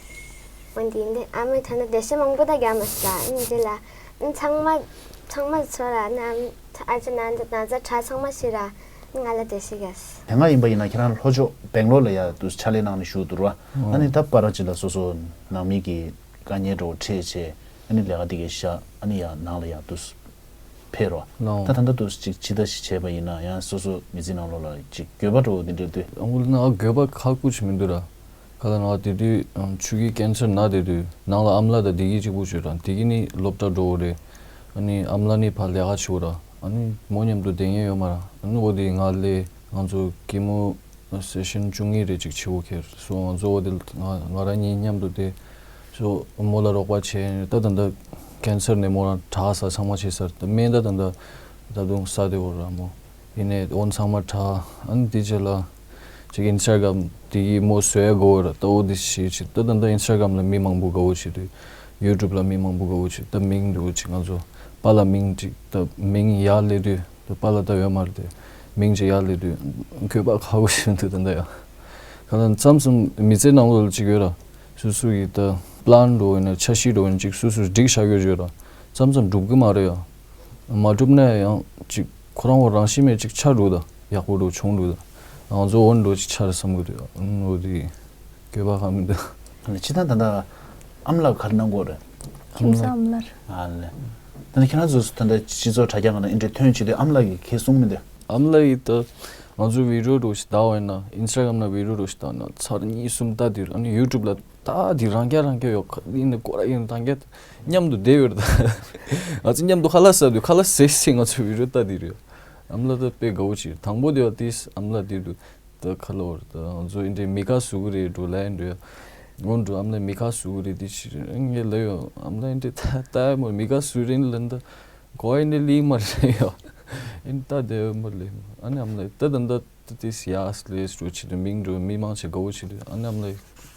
འོན་ཏེ་འདི་ཨ་མའི་ཐ་ན་བདེ་གཤེགས་མང་པོ་ད་རྒྱ་མ་ས་ཨིན་འདི་ལ་ཨིན་ཚང་མ་ཚང་མ་ཚོ་ར་ན་ཨ་ཅེ་ན་འདི་ན་ཚ་ཁྲ་ཚང་མ་ཤི་ར་ང་ལ་བདེ་གཤེགས་རྒྱ་ས། དེ་སྔ་ཡིན་པ་ཡིན་ན་ཁྱེད་རང་ལྷོ་ཕྱོགས་སྦེང་ལོར་ལ་ཡ་དུ་ཕྱག་ལས་གནང་ནས་བཞུགས་འདུག་ར། ཨ་ནི་ད་པ་ར་ཅི་ལ་སོ་སོ་ནང་མི་གི་དཀའ་ངལ་འགྲོ་འཕྲད་བྱས་ཨ་ནི་ལས་ཀ་དེ་གའི་བཞག་ཨ་ནི་ཡ་ནང་ལ་ཡ་དུ་ཕེབས་རོགས། ལའོ། ད་ད་ལྟ་དུ་ཅིག་ཇི་ལྟ་ཞིག་བྱས་པ་ཡིན་ན་ཡང་སོ་སོ་མི་ཚེ་ནང་ལོགས་ལ་ཅིག་འགྱོད་པ་འགྲོ་བོ་དེ་འདྲ་དུས། ཨ་འུ་ལ་ན་འགྱོད་པ་ཁག་པོ་ཅིག་མི་འདུག་ར། ག་ལ་ང་དེ་དུས་ཆུ་གི་ཀན་སར་ན་དེ་དུས་ནང་ལ་ཨ་མ་ལགས་དང་དེ་གི་གཅིག་པུ་བྱོས་ར། དེ་གི་ནི་སློབ་གྲྭ་འགྲོ་བོ་རེད། ཨ་ནི་ཨ་མ་ལགས་ནི་ཕར་ལས་ཀ་བྱེད་བོ་ར། ཨ་ནི་མོ་མཉམ་དུ་བསྡད་མཁན་ཡོད་མ་ར། ཨ་ནི་འོ་དེ་ང་ལས་ང་ཚོ་ཀི་མོ་སེ་ཤན་བཅུ་གཉིས་རེ་ཅིག་བྱེད་དགོས་ཁེལ་སོང་། ང་ཚོ་འོ་དེ་ང་ང་རང་གཉིས་མཉམ་དུ་དེ་ཚོ་མོ་ལ་རོགས་པ་བྱས་ད་ད་ལྟ་ཀན་སར་ནས་མོ་རང་དྲག་ས་ཚང་མ་བྱས་ཚར། ད་སྨན་ད་ད་ད་ད་དུང་ས་དེ་བོ་ར་མོ་ཡིན་ནས་འོན་ཚང་མ་དྲག་ཨ་ནི་དེ་རྗེས་ལ་ཅིག་ཨིན་སི་ཊ་གྷ་རམ་དེ་གི་མོ་བཟོས་དགོས་ར། ད་འོ་དེ་ཞིག་ཅིག་ད་ད་ད་ཨིན་སི་ཊ་གྷ་རམ་ལ་མི་མང་པོ་དགའ་བོ་བྱེད་དུས་ཡུ་ཊུབ་ལ་མི་མང་པོ་དགའ་བོ་བྱེད་ད་མིང་འདུག་ཅིག་ང་ཚོ་པཱ་ལགས་མིང་ཅིག་ད་མིང་ཡར་སླེབས་དུས། དུ་པཱ་ལགས་ད་ཡོད་མ་རེད་དེ། མིང་ཅིག་ཡར་སླེབས་དུས་འགྱོད་པ་ཁག་པོ་ཞིག་འདུག་ད་ལྟ་ཡང་། གང་ལྟར་མཚམས་མཚམས་མི་ཚེ་ནང་ལོགས་ལ་ཅིག་ཡོད་ར། སོ་སོ་ཡི་ད་པི་ལན་འགྲོ་ཡིན་ན་འཆར་གཞི་འགྲོ་ཡིན་ཅིག་སོ་སོས་སྒྲིག་བཞག་ཡོད་ཡོད་ར། མཚམས་མཚམས་འགྲུབ་གི་མ་རེད་ཡ། མ་འགྲུབ་ན་ཡང་ཅིག་ཁོ་རང་བོ་རང་བཞིན་མེད་ཅིག་ཆགས་འགྲོ་ད་ཡག་པོ་འགྲོ་བྱུང་འགྲོ་ད། ང་ཚོ་འོན་འགྲོ་ཅིག་ཆགས་རེད་བསམ་གི་འདུག་ཡ། འོ་དེ་འགྱོད་པ་ཁག་མི་འདུག་ཨ་ནི་ཅི་ད་ད་ད་ཨ་མ་ལགས་ག་རེ་གནང་གི་ཡོད་རེད། ཁྱིམ་ཚང་ཨ་མ་ལགས། ཨ་ལེ། ད་ནི་ཁྱེད་རང་ཚོ་ད་ལྟ་སྤྱི་ཚོགས་དྲ་རྒྱ་ནང་ལ་ཨེ་འདྲས་ཐོན་བྱེད་དུས་ཨ་མ་ལགས་ཀྱིས་ཁས་གསུང་མི་འདུག་ཨ་མ་ལགས་ཀྱིས་ད་ང་ཚོ་བི་ཌིའོ་འདྲ་ཞིག་བལྟ་བ་ཡིན་ན་ཨིན་སི་ཊ་གྷ་རམ་ན་བི་ཌིའོ་འདྲ་ཞིག་བལྟ་ན་ཚར་གཉིས་གསུམ་ལྟ་དུས་ཨ་ནི་ཡུ་ཊུབ་ལ་ལྟ་དུས་རང་རྐྱ་རང་རྐྱ་ཡོད་ཁ་ཡིན་ན་ཀོ་ར་ཡིན་རང་རྐྱ་མཉམ་དུ་བསྡད་ཡོད་རེད་ད། ང་ཚོ་མཉམ་དུ་ཁ་ལག་ཟ་དུས་ཁ་ལག་ཟས་ཟས་ང་ཚོ་བི་ཌིའོ་ལྟ་དུས་རེད། ཨ་མ་ལགས་ད་དཔེ་དགའ་བོ་ཅིག་རེད། དང་པོ་དེ་བ་དེས་ཨ་མ་ལགས་དེ་དུས། ད་ཁ་ལོ་བར་ད་ང་ཚོ་ཨིན་དྲའི་མི་ཁ་ཟུག་གི་རེད་འགྲོ་ལ་ཡིན་འགྲོ་ཡ། འོན་འགྲོ་ཨམ་ལ་མི་ཁ་ཟུག་གི་རེད་དེ་ཕྱིར་ངས་ལ་ཡོད་ཨམ་ལ་ཨིན་དྲའི་ད་ད་ཡ་མོ་མི་ཁ་ཟུག་རེད་ལ་འདི་གོ་ཨིན་དྲའི་ལིང་མ་རེད་ཡ། ཨིན་ད་དེ་མོ་ལེ་ཨ་ནི་ཨམ་ལ་ད་ད་ད་ ཏི་ཏིས་ཡ་སི་ལེས་འགྲོ་ཆེད་དུ་མིང་འགྲོ་མི་མང་ཆེ་དགའ་བོ་ཆེད་དུ་ཨ་ནམ་ལ་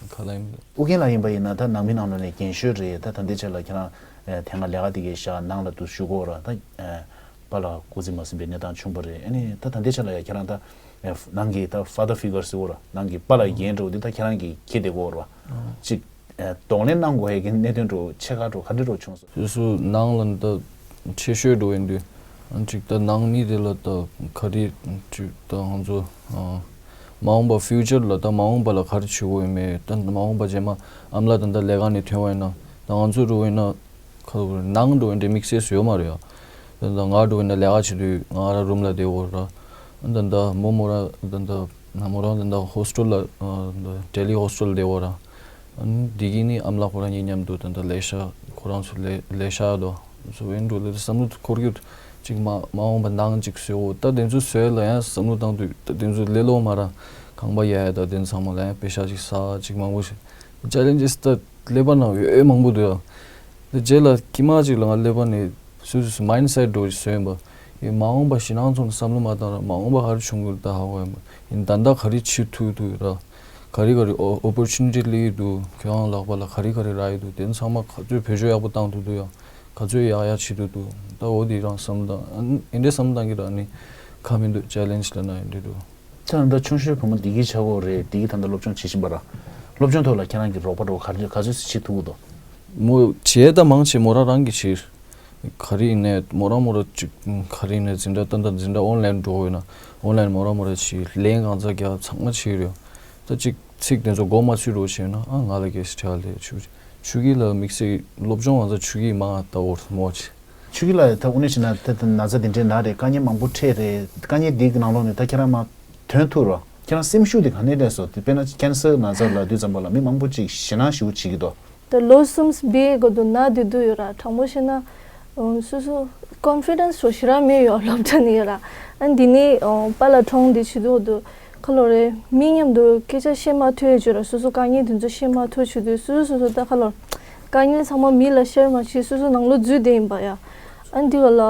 ཁ་ལ་ཡིན། ཨུ་རྒྱན་ལགས་ཡིན་པ་ཡིན་ན་ད་ནང་མི་ནང་ལོགས་ནས་རྒན་ཤོས་རེད། ད་ད་འདི་ཆ་ལ་ཁྱེད་རང་དེ་སྔ་ལས་ཀ་དེ་གའི་ཞག་ནང་ལ་དུ་ཞུ་གོ་ར་ད་པ་ལ་སྐུ་ཚེ་མ་ཟིན་པའི་གནས་སྟངས་བྱུང་པ་རེད། ཨ་ནི་ད་ད་འདི་ཆ་ལ་ཡ་ཁྱེད་རང་ད་ནང་གི་ད་ཕ་དར་ཕི་གར་ཟེར་གོ་ར་ནང་གི་པ་ལ་རྒན་འགྲོ་འདི་ད་ཁྱེད་རང་གི་ཁྱེད་དེ་གོ་ར་ཅིག་གདོང་ལེན་གནང་དགོས་ཡ་གི་གནད་དོན་འགྲོ་ཆེ་ཁག་འགྲོ་ག་འདྲ་འགྲོ་བྱུང་སོང་། སོ་སོ་ནང་ལ་ད་ཆེ་ཤོས་འགྲོ་ཡིན་དུས་ཨ་ཅིག་ད་ནང་མི་དེ་ལ་ད་ག་རེ་ཅིག་ད་ང་ཚོ་ཨ་མ་འོངས་པ་ཕིའུ་ཅར་ལ་ད་མ་འོངས་པ་ལ་ག་རེ་བྱེད་དགོས་ཡོད་མེད། ད་མ་འོངས་པ་རྗེས་མ་ཨ་མ་ལགས་ད་ད་ལས་ཀ་ནས་ཐོན་པ་ཡིན་ན་ད་ང་ཚོ་འགྲོ་ཡིན་ན་ཁ་ལོ་ནང་འགྲོ་ཡིན་དེ་དམིགས་བསལ་སུ་ཡོད་མ་རེད་ཡ། ད་ད་ང་འགྲོ་ཡིན་ན་ལས་ཀ་བྱེད་དུས་ང་ར་རུམ་ལ་བསྡད་ཡོད་ར། ད་ད་མོ་མོ་ར་ད་ད་མོ་རང་ད་ད་ཧོ་སི་ཊེལ་ལ་ཨ་ད་ལྡི་ལི་ཧོ་སི་ཊེལ་བསྡད་ཡོད་ར། ཨ་ནི་འདི་གི་ནི་ཨ་མ་ལགས་ཁོ་རང་གཉིས་མཉམ་དུ་ད་ལྟ་ལས་ཤག་ཁོ་རང་ཚོ་ལས་ལས་ཤག་དོ་ཚོ་ཨེ་འགྲོ་ལས་བསམ་བློ་འཁོར་རྒྱུ་ཅིག་མ་མ་འོངས་པ་ནང་ཅིག་བཟོས་འོ་ད་དེ་ཚོ་བཟོས་ལ་ཡང་བསམ་བློ་བཏང་དུས་ད་དེ་ཚོ་ལས་ལོ་མ་ར་ཁང་པ་ཡ་ཡ་ད་དེ་ཚང་མ་ལ་ཡང་པེ་ཤ་ཅིག་ས་ཅིག་མང་པོ་ཞིག་ཅེ་ལེན་ཇེས་ད་ཀླད་པ་ནང་ཡོད་མང་པོ་འདུག་ཡ། ད་རྗེས་ལ་ཀི་མ་ཅིག་ལ་ང་ཀླད་པ་ནས་སུ་སུ་སུ་མའིན་སེཊ་འགྲོ་ཞིག་བཟོས་ཡིན་པ། ཡིན་མ་འོངས་པ་ཞེ་ནང་ཚོ་ལ་བསམ་བློ་མ་བཏང་ར་མ་འོངས་པ་ག་རེ་བྱུང་གི་རེད་ད་ཧ་གོ་ཡ་མ་ཡིན། ད་ལྟ་ག་རེ་བྱེད་ཐུབ་ཐུབ་ར། ག་རེ་ག་རེ་ཨོ་ཨོ་པོར་ཆུ་ནི་ཊི་སླེབས་ཀྱི་འདུག་ཁྱོད་རང་ལག་པ་ལ་ག་རེ་ག་རེ་རག་གི་འདུག་དེ་ཚང་མ་ག་ཚོད་བེད་སྤྱོད་ཡག་པོ་བཏང་ཐུབ་འདུག་ཡ། ག་ཚོད་ཡག་ཡག་བྱེད་ཐུབ་འདུག་ད་འོ་དེ་རང་བསམ་བློ་བཏང་ཨ་ཨེ་འདྲའི་བསམ་བློ་བཏང་གི་ར་ནི་ཁ་མི་འདུག་ཅེ་ལེན་ཇི་ལ་ན་ཨེ་འདྲ་འདུག་ད་ད་ཆུང་ཤོས་བུ་མོ་བདེ་སྐྱིད་ཆགས་གོ་རེད། བདེ་སྐྱིད་ད་ད་སློབ་སྦྱོང་བྱེད་བཞིན་པ་ར། སློབ་སྦྱོང་ཐོག་ལ་ཁྱེད་རང་གི་རོགས་པ་འགྲོ་ག་རེ་ག་ཚོད་བྱེད་ཐུབ་ཀྱི་འདུག་མོ་བྱས་ད་མང་ཆེ་མོ་རང་རང་གི་བྱེད། ག་རེ་ཡིན་ནའི་མོ་རང་མོ་རང་ཅིག་ག་རེ་ཡིན་ནའི་འཛིན་གྲྭ་ཏན་ཏན་འཛིན་གྲྭ་ཨོན་ལན་འགྲོ་ཡོད་ན་ཨོན་ལན་མོ་རང་མོ་རང་བྱེད། ལན་གང་ཚ་རྒྱག་ཚང་མ་བྱེད་རེད། ད་ཅིག་ཚིག་དེ་ཚོ་མགོ་མ་ཚོས་རོགས་བྱས་ན་ཨ་ང་ལ་གལ་སྲིད་ཁྲལ་ལས་ཆུ་ཆུ་གི་ལ་དམིགས་བསལ་སློབ་སྦྱོང་ང་ཚ་ཆུ་གི་མ་ད་འོར་མོ་ཆེ། ཆུ་གི་ལ་ད་དངོས་གནས་བྱས་ན་ད་ད་ན་ཚ་དེ་འདྲའི་ན་རེད། དཀའ་ངལ་མང་པོ་འཕྲད་རེད། དཀའ་ངལ་འདི་གི་ནང་ལོགས་ནས་ད་ཁྱེད་རང་མ་ཐོན་ཐུབ་རོགས། ཁྱེད་རང་སེམས་ཤུགས་དེ་ག་ནས་སླེབས་སོང་། དེ་དཔེར་ན་ཀན་སར་ན་ཚ་ལབ་དུས་ཙམ་པ་ལ་མི་མང་པོ་ཅིག་ཞེད་སྣང་ཞེ་པོ་བྱེད་ཀྱི་འདུག་ད་ལོ་གསུམ་བརྒྱད་གོ་དུ་ན་དེ་དུ་ཡོད་ར། དྲང་པོ་བཤད་ན་ཨང་སོ་སོ་ཀོན་ཕི་ཌེན་སི་རོ་ཞེ་དྲག་མེད་ཡོད་སློབ་གྲྭ་ནས་ཡོད་ར། ཨ་འདི་ནས་ཨང་པཱ་ལགས་གྲོངས་དེ་བྱེད་དུས་དུ་ཁ་ལོ་རེ་མི་མཉམ་དུ་སྐད་ཆ་བཤད་མ་ཐུབ་ཡོད་ཅོ་ར། སོ་སོ་དཀའ་ངལ་དེ་ཚོ་བཤད་མ་ཐུབ་བྱེད་དུས་སོ་སོ་སོ་སོ་ད་ཁ་ལོ་དཀའ་ངལ་ཚང་མ་མི་ལ་ཤེར་མ་བྱེད་སོ་སོ་ནང་ལོ་འཛུལ་བསྡད་ཡིན་པ་ཡ། ཨ་འདི་ག་ལ་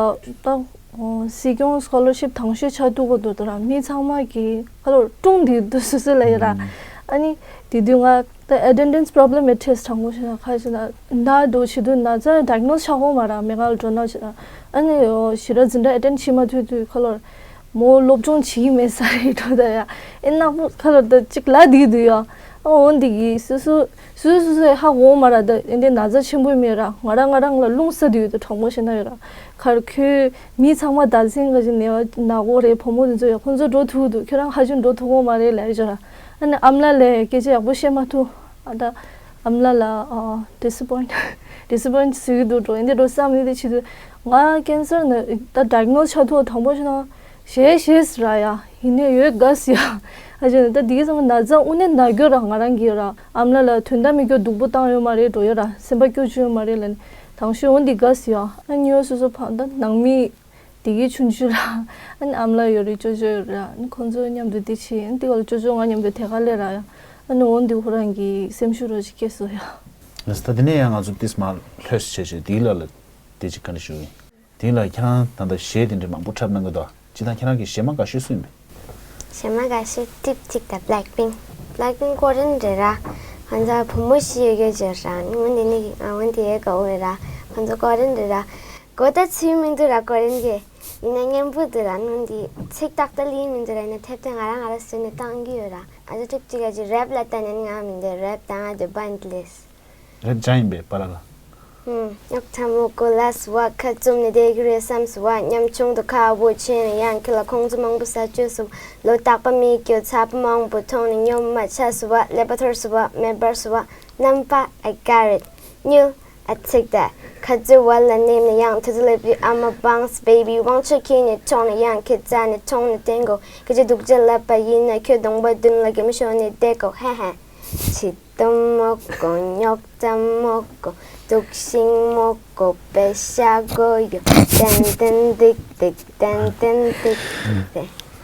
ད་ཨང་སྲིད་སྐྱོང་སི་ཀོ་ལར་ཤིབ་དང་ཤོས་ཆགས་ཐུབ་གོ་དུ་དུ་ར་མི་ཚང་མ་གི་ཁ་ལོ་ཀྲུང་དེ་དུ་སོ་སོ་ལ་ཡོད་ར། ཨ་ནི་དེ་དུས་ང་ད་ཨེ་ཊེན་ཌེན་སི་པོ་རོབ་ལེམ་མེད་ཊེ་སི་ཊི་དྲང་པོ་བཤད་ན་ཁ་ཤས་ན་ན་འགྲོ་བྱེད་དུས་ན་ཚ་ཌའི་གྷི་ནོ་སི་ཆགས་གོ་མ་ར་མེ་ག་ལ་འགྲོ་ན་བྱེད་ན་ཨ་ནི་ཞེ་དྲག་འཛིན་གྲྭ་ཨེ་ཊེན་ཌི་བྱེད་མ་ཐུབ་དུས་ཁ་ལོ་མོ་སློབ་སྦྱོང་བྱེད་ཀྱི་མེད་ས་རེད་འགྲོ་ད་ཡ། ཨེ་ནག་པོ་ཁ་ལོ་ད་ཅིག་ལ་དེ་དུས་ཡ། ཨ་འོ་འདི་གི་སོ་སོ་སོ་སོ་སོ་ཧ་གོ་མ་ར་ད་ཨེ་འདི་ན་ཚ་ཆེན་པོ་མེད་ར། ང་རང་ང་རང་ལ་རླུང་ས་དུས་ད་དྲང་པོ་བཤད་ན་ཡོད་ར། ཁར་ཁོས་མི་ཚང་མ་ད་ཚན་ག་ཅིག་ནས་ན་གོ་རེད། བུ་མོ་དེ་ཚོ་ཡ་ཁོང་ཚོ་འགྲོ་ཐུབ་འདུག་ཁྱོད་རང་ཧ་ཅང་འགྲོ་ཐུབ་གོ་མ་རེད་ལབ་ཡོད་ར། ཨ་ནི་ཨ་མ་ལགས་ལ་སྐད་ཆ་ཡག་པོ་བཤད་མ་ཐུབ། ཨ་ད་ཨ་མ་ལགས་ལ་ཨ་ཌི་སི་ཨ་པོའིན་ཊི་ཌི་སི་ཨ་པོའིན་ཊི་བཟོ་གི་འདུག་འགྲོ་ཨེ་འདི་འགྲོ་བསམ་ཡོད་དེ་བྱེད་དུས་ང་ཀན་སར་ནི་ད་ཌའི་གྷི་ནོ་སི་ཆགས་ཐུབ་དྲང་པོ་བཤད་ན་ཞེ་ཞེས་ར་ཡ། ཡིན་ནའི་ཡོད་དགའ་སི་ཡ། ཨ་ཅེ་ད་དེའི་ཚང་ན་ཚ་དངོས་གནས་ན་རྒྱུ་ར་ང་རང་གི་ར། ཨ་མ་ལགས་ལ་དོན་དག་མི་སྐྱོ་སྡུག་པོ་བཏང་ཡོད་མ་རེད་འགྲོ་ཡོད་ར། སེམས་པ་སྐྱོ་བཅུག་ཡོད་མ་རེད་ལ་ནི་དང་ཤོས་འོན་ཏེ་དགའ་སི་ཡ། ཨ་ནི་ཡོད་སོ་སོ་ཕ་ད་ནང་མི་དེ་གི་ཆུང་ཆུང་ར། ཨ་ནི་ཨ་མ་ལགས་ཡོད་རེད་ཅོ་ཅོ་ཡོད་ར། ཨ་ནི་ཁོང་ཚོ་མཉམ་དུ་དེ་བྱས་ཨ་ནི་དེ་ག་ལ་ཅོ་ཅོ་ང་མཉམ་དུ་དེ་ག་ལས་ར་ཡ། ཨ་ནི་འོན་ཏེ་ཁོ་རང་གི་སེམས་ཤུགས་ར་ཅིག་སྐྱེས་སོ་ཡ། ལགས་སོ། ད་དེ་ནས་ཡང་ང་ཚོ་ཏིས་མ་ལྷོད་བྱས་བྱས་དེ་ལ་ལ་དེ་ཅིག་ག་འདྲ་ཞུ་ཡིན། དེ་ལ་ཁྱེད་རང་ད་ལྟ་གཞས་དེ་འདྲ་མང་པོ་འཁྲབ་གནང་གི་འདུག་ཅི་ད་ཁྱེད་རང་གི་གཞས་མ་དགའ་ཤོས་སུ་ཡིན་པས། གཞས་མ་དགའ་ཤོས་ཀྲིབ་ཅིག་དང་བྷེ་ལེག་པིང་། བྷེ་ལེག་པིང་ཀོ་རི་ཡན་རེད་ར། ཁོང་ཚོ་བུ་མོ་ཞིག་ཡོད་ཀྱི་རེད་ར། འོན་ཏེ་ནི་འོན་ཏེ་ཡོད་དགའ་བོ་རེད་ར། ཁོང་ཚོ་ཀོ་རི་ཡན་རེད་ར། གོ་ད་ཚུལ་མི་འདུག་ར་ཀོ་རི་ཡན་གྱི། ཡིན་ན་སྙན་པོ་འདུག་ར། འོན་ཏེ་ཚིག་ཏག་ཏག་ལི་མི་འདུག་ར། ཡིན་ན་ཐེབས་ཐེབས་ང་རང་ང་རང་བཟོས་ནས་བཏང་གི་ཡོད་ར། ཨ་ཅེ་ཀྲིབ་ཅིག་ག་ཅིག་རེབ་ལ་བཏང་ནས་ནི་ང་མི་འདོད་རེབ་བཏང་ཨ་ཅེ་བན་ལེས། རེད་ཅང་ཡིན་པས་པཱ་ལགས་ལ། ཧུམ། རྙོག་ཚ་མོ་གོ་ལ་སུ་བ། ཁ་བཙུམ་ནས་བསྡད་ཀྱི་རེད་བསམ་སུ་བ། ཉམ་ཆུང་དུ་ཁ་བོ་ཆེ་ནས་ཡང་ཁྱེད་ལ་ཁོང་ཚོ་མང་པོ་ཟ་བཅོས་སུ་བ། ལོ་རྟག་པ་མི་སྐྱོ་ཚ་པོ་མང་པོ་མཐོང་ནས་སྙོམ་མ་ཆ་སུ་བ། ཀླད་པ་འཐོར་སུ་བ། མེ་འབར་སུ་བ། རྣམ་པ་I got it། ཉུལ། ཨ་ཚིག་ད། ཁ་རྩོད་བ་ལ་ནེམ་ནས་ཡང་དུ་དུ་ལེབ་ཡུ་I'm a bounce baby། དབང་ཆ་ཁྱེར་ནས་མཆོང་ནས་ཡང་ཁྱེད་རྩ་ནས་མཐོང་ནས་བསྟན་གོ། ཁྱེད་ཀྱི་སྡུག་ཅག་ལབ་པ་ཡིན་ན་ཁྱོད་གདོང་པ་མདུན་ལ་གད་མོ་ཤོར་ནས་བསྡད་གོ་ཧེ་ཧེ། ཆི། དུམ་མོ་གོ་རྙོག་ཙམ་མོ་གོ། དུག་ཤིང་མོ་གོ་པེ་ཤ་གོ་ཡོ། ཏན་ཏན་ཏིག་ཏིག་ཏན་ཏན་ཏིག་ཏིག་ཏེ།